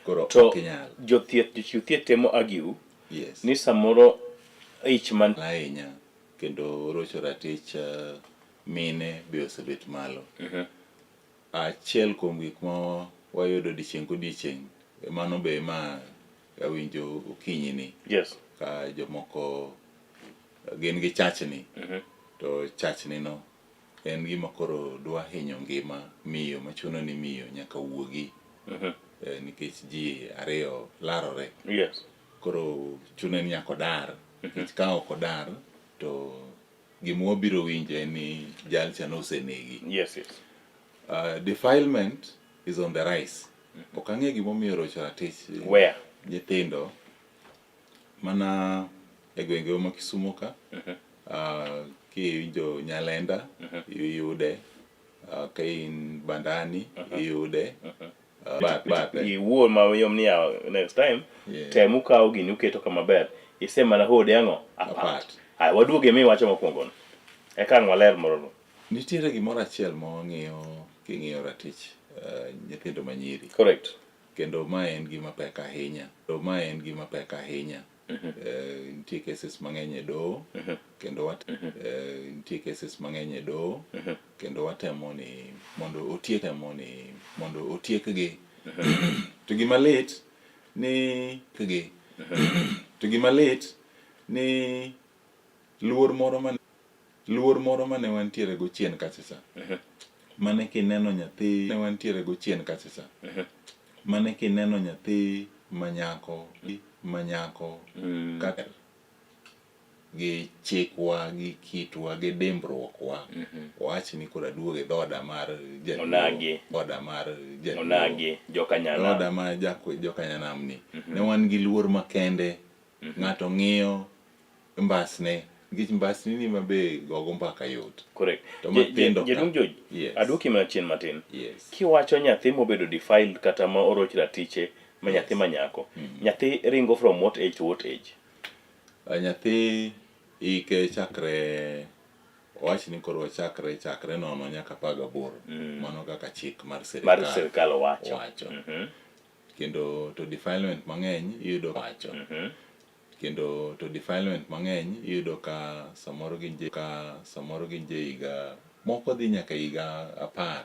Koro To ok inyal. jothieth jochiw thieth temo argue Yes. ni samoro ich man ahinya kendo rocho ratich mine be osebet malo. Achiel kuom gik ma wayudo odiechieng' kodiechieng' mano be ma awinjo okinyi ni. Yes. Ka jomoko gin gi chachni. To chachni no en gima koro dwa hinyo ngima miyo machuno ni miyo nyaka wuogi. Nikech ji ariyo larore. Yes. Koro chune ni nyaka odar. Nikech ka ok odar to gima wabiro winjo en ni jalcha nosenegi. Yes, yes. Defilement is on the rise. Ok ang'e gimomiyo rocho ratich Where? nyithindo mana e gwenge ma Kisumu ka. Kiwinjo Nyalenda iyude, ka in Bandani iyude. Bathe. Iwuo mayom ni yawa next time Yeah. tem ukawo gini uketo kama ber ise mana hode ang'o apart. Aya waduoge miwacho mokwongo no. Eka ang' waler moro no. Nitiere gimoro achiel ma wang'iyo king'iyo ratich nyithindo manyiri. Correct. Kendo mae en gima pek ahinya. To mae en gima pek ahinya. Nitie cases mang'eny e doho kendo wat, nitie cases mang'eny e doho kendo watemo ni mondo otiek temo ni mondo otiekgi. To gima lit ni gi to gima lit ni luor moro mane luor moro mane wantiere go chien kacha cha mane kineno nyathi ne wantiere go chien kacha cha mane kineno nyathi manyako manyako kata gi chikwa gi kitwa gi dimbruokwa wach ni koro aduogo e dhoda mar jaluo Onagi. dhoda mar jaluo Onagi, jokanyanam. dhoda mar jokanyanam ni ne wan gi luor makende ng'ato ng'iyo mbasne nikech mbasni ni mabe gogo mbaka yot. Correct. To matindo ka. Jaduong' George, Yes. aduoki mana chien matin. Yes. Kiwacho nyathi mobedo defiled kata ma oroch ratiche ma nyathi ma nyako. Nyathi ringo from what age to what age? Nyathi ike chakre owach ni koro chakre chakre nono nyaka 18. Mano kaka chik mar sirikal Mar sirikal owacho. owacho. Kendo to defilement mang'eny iyudo wacho. Kendo to defilement mang'eny iyudo ka samoro gin je ka samoro gin je higa moko dhi nyaka higa 10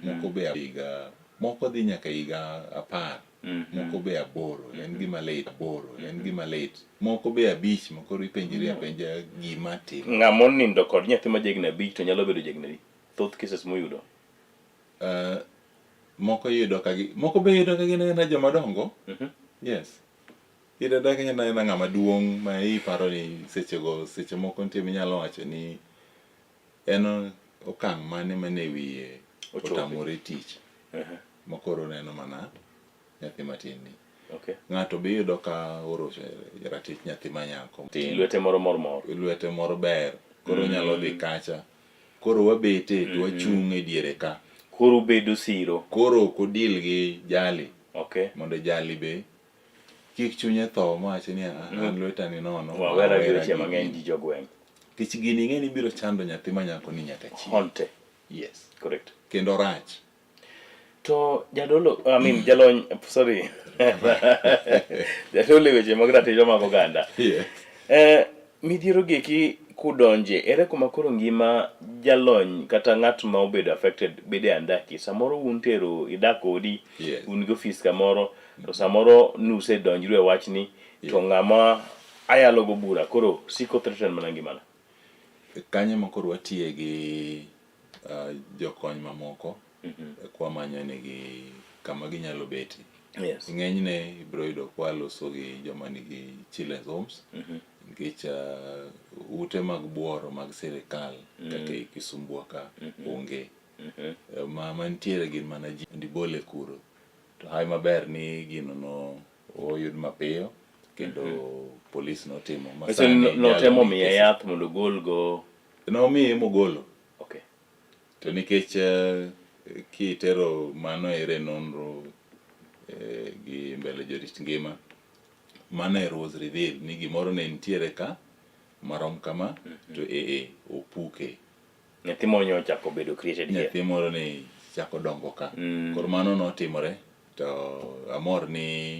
moko be higa moko dhi nyaka higa 10 moko be 8 en gima lit 8 en gima lit moko be 5 ma koro ipenjri apenja gima timo. Ng'ama onindo kod nyathi ma jahigni 5 to nyalo bedo jahigni adi? Thoth cases muyudo. Moko iyudo ka gi moko be iyudo ka gin agina joma dongo. Yes. Iyudo ka en aena ng'ama duong' ma iparo ni sechego seche moko nitie minyalo wacho ni en okang' mane mane wiye otamore tich ma koro neno mana nyathi matin ni. Okay. Ng'ato be iyudo ka orocho ratich nyathi ma nyako. Lwete moro mor mor. Lwete moro ber. Koro onyalo dhi kacha. Koro wabete to wachung' e diere ka. Koro ubedo siro. Koro ok odil gi jali. Okay. Mondo jali be kik chunye tho mawach ni an lweta ni nono. Wawera gi weche mang'eny ji jogweng'. Nikech gini ing'e ni biro chando nyathi ma nyako ni nyaka chieng'. Honte. Yes. Correct. Kendo rach. To jadolo, I mean jalony, sorry. Jadolo e weche mag ratiro mag oganda. Yes. Midhiero gieki kudonje, ere kuma koro ngima jalony kata ng'at ma obedo affected bede andaki? Samoro un tero idak odi, Yes. un gi ofis kamoro, to samoro nusedonjru e wachni, to ng'ama ayalo go bura koro siko threaten mana ngimana. Kanyo ema koro watiye gi jokony mamoko kwamanyo negi kama ginyalo betie. Yes. Ng'enyne ibiro yudo kwaloso gi joma nigi children's homes. Nikech uh, ute mag buoro mag sirikal mm. kaka e Kisumbwa ka mm -hmm. onge. Mm -hmm. Ma mantiere gin mana ji ndibole kuro. To hawi maber ni gino no oyud mapiyo kendo mm -hmm. polis notimo. Notemo miye yath mondo ogolgo. Nomiye mogolo. Okay. To nikech uh, kitero mano ere nonro eh, gi mbele jorit ngima mano ero was revealed ni gimoro ne nitiere ka marom kama mm -hmm. to ee opuke nyathi moro nyo ochako bedo created here nyathi moro ni chako dongo ka mm. Koro mano notimore to amor ni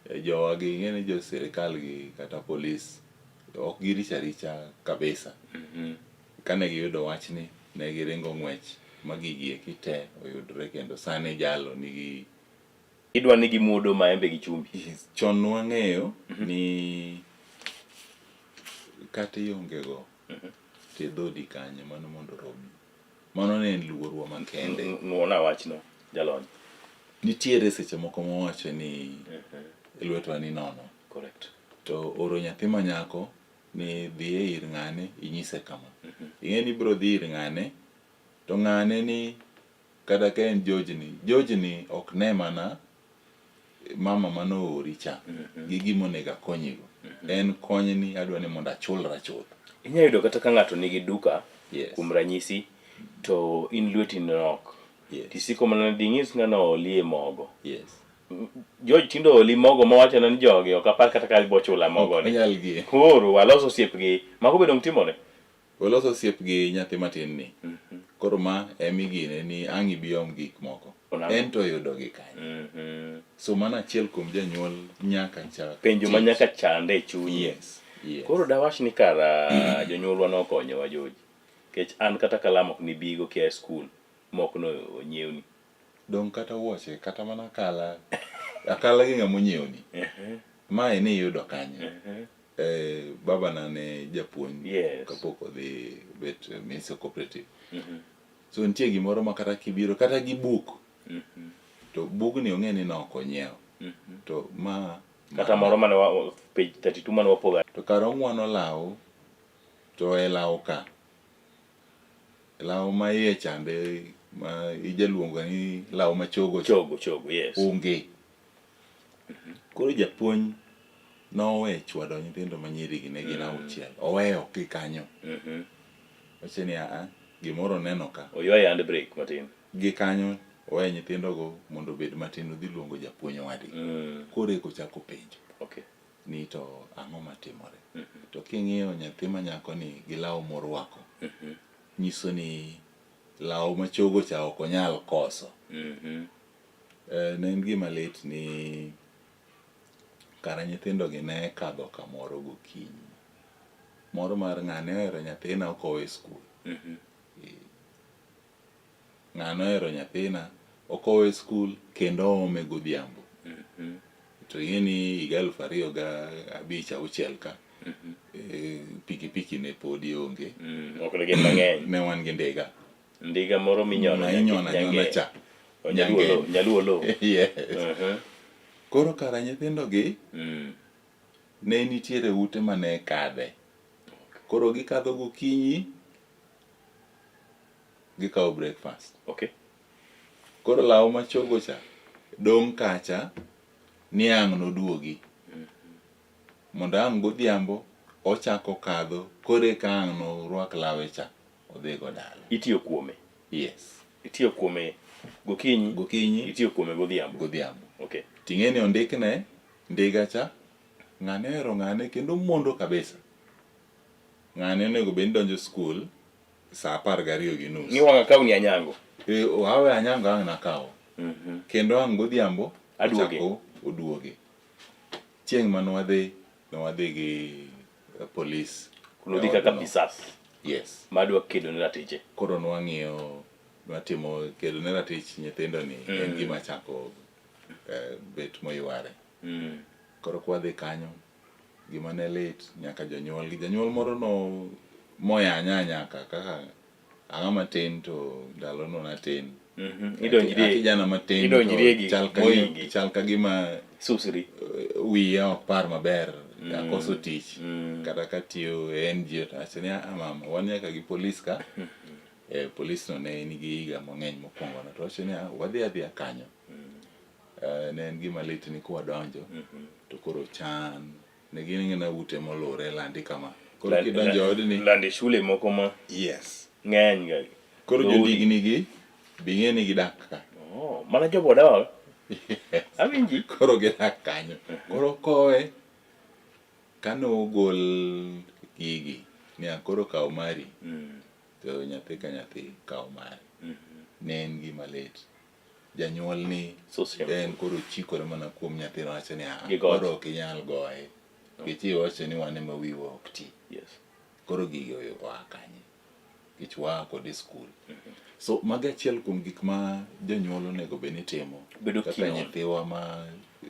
eh, jowa gi ing'e ni jo sirikal gi kata polis ok giricho aricha kabisa mm -hmm. Kane giyudo wachni, ne giringo ng'wech ma gigi eki te oyudre kendo sani jalo nigi Idwa ni gimuodo maembe gi chumbi. Yes. Chon nwang'eyo mm -hmm. ni kata ionge go mm -hmm. to idhodi kanye mano mondo oromi. Mano ne en luorwa makende. Nuona wachno jalony. Nitiere seche moko mawacho ni mm -hmm. lwetwa ni nono. Correct. To oro nyathi ma nyako ni dhiye ir ng'ane inyise kama. Mm -hmm. Ing'e ni ibiro dhi ir ng'ane to ng'ane ni Kata ka en George ni, George ni ok ne mana mama mane oori cha gi gima onego akonyigo. En kony ni adwa ni mondo achulra chuth. Inyalo yudo kata ka ng'ato nigi duka kuom ranyisi to in lweti nok. Yes. Tisiko mana ding'is ng'ano olie mogo. Yes. George tindo oli mogo mawachona ni jogi ok apar kata ka bochula mogo ni. Koro waloso osiep gi. Mago be dong timore? Walos osiep gi nyathi matin ni. Mm -hmm. Koro ma emigine ni ang' ibi om gik moko. En to oyudo gi kanye. Mm -hmm. So mano achiel kuom janyuol nyaka chak. Penjo ma nyaka chande e chunye. Yes. Yes. Koro dawach ni kara jonyuolwa nokonyowa George. Nikech an kata kalam ok nibigo kia e skul mok no onyiewni. Dong kata wuoche kata mana akala akala gi ng'ama onyiewni. Uh -huh. Mae ni iyudo kanye? Uh -huh. Eh, baba na ne japuonj yes. kapok odhi bet eh, Minister Cooperative. Mm -hmm. So nitie gimoro ma kata kibiro kata gi buk mm -hmm. to bugni ong'e ni nok onyiew mm -hmm. to ma kata moro mane wa page 32 mane wapoga to kar ong'wano law to e law ka law ma iye chande ma ijaluongo ni law ma chogo chogo chogo yes onge Koro japuonj nowe chwado nyithindo ma nyiri gi ne gin mm. auchiel. Oweyo ki kanyo. Mm-hmm. Wache ni a gimoro neno ka. Oywaye handbrake matin. Gi kanyo owe nyithindogo mondo obed matin odhi luongo japuonj wadgi. Mm. Koro eko chako penjo. Okay. Ni to ang'o matimore? Mm -hmm. To king'iyo nyathi ma nyako ni gi law morwako. Mm -hmm. Nyiso ni law machogo cha ok onyal koso. Mm -hmm. Eh, ne en gima lit ni kara nyithindogi ne kadho kamoro gokinyi. Moro mar ng'ane ohero nyathina okowe e skul. Mm -hmm. Ng'ane ohero nyathina okowe e skul kendo oome godhiambo. Mm -hmm. To ing'e ni higa 2005 auchiel ka mm -hmm. e, pikipiki ne podi onge. Mm, ok ne gin mang'eny. Ne wan gi ndiga. Ndiga moro minyono Ma inyono anyona cha. Nyaluo nyaluo lo. Yes. Uh -huh. Koro kara nyithindo gi mm. ne nitiere ute mane kadhe. Koro gikadho gokinyi gikawo breakfast. Okay. Koro law machogo cha dong' kacha ni ang' noduogi. Mm -hmm. Mondo ang' godhiambo ochako kadho koro eka ang' norwak lawe cha. odhigo dala. Itiyo kuome? Yes. Itiyo kuome gokinyi? Gokinyi. Itiyo kuome godhiambo? Godhiambo. Okay. Ting'e ni ondikne ndiga cha, ng'ane ohero ng'ane kendo mondo kabisa. Ng'ane onego bed ni donjo skul saa 12:30. Ni wang' akaw ni Anyango? Eh, awe Anyango ang' nakaw. Mm -hmm. Kendo ang' godhiambo aduoge. Ochako oduoge. Chieng' mane wadhi, ne wadhi gi polis. Nodhi kaka pisas. Yes. Madwa kedo ne ratiche. Koro nwang'iyo nwatimo kedo ne ratich nyithindo ni mm. en gima chako eh, bet moyware. Mm. Koro kwadhi kanyo gima ne lit nyaka jonyuol gi janyuol moro no moyanya nyaka kaka ang'a matin to ndalono natin. Mm -hmm. Idonjrie kijana matin idonjrie gi chal ka chal ka gima susri eh, wiya ok par maber. Akoso tich kata katiyo e NGO to awacho ni "Ah, mama wan nyaka gi polis ka eh, polis no ne nigi higa mang'eny mokwongo no to wacho ni "Ah, wadhi adhiya kanyo Eh, ne en gima lit ni kwadonjo to koro chan ne gin ng'ina ute molure landi kama koro kidonjo e odni landi shule moko ma yes ng'eny ga koro Dhoudi. jodigni gi bing'e ni gidak ka Oh, mana jobodawa Yes. Awinji. Koro gidak kanyo. Koro kowe kane ogol gigi niya koro kaw mari to nyathi ka nyathi kaw mari. Ne en gima lit. Janyuol ni en koro chikore mana kuom nyathino wacho ni "Ah, Gi goch." koro ok inyal goye. Nikech iwacho ni wan ema wiwa ok ti. Yes. Koro gigi oa kanye? Nikech waa kode e skul. So mago achiel kuom gik ma jonyuol onego bed ni timo. Bedo Kaka keen on. nyithiwa ma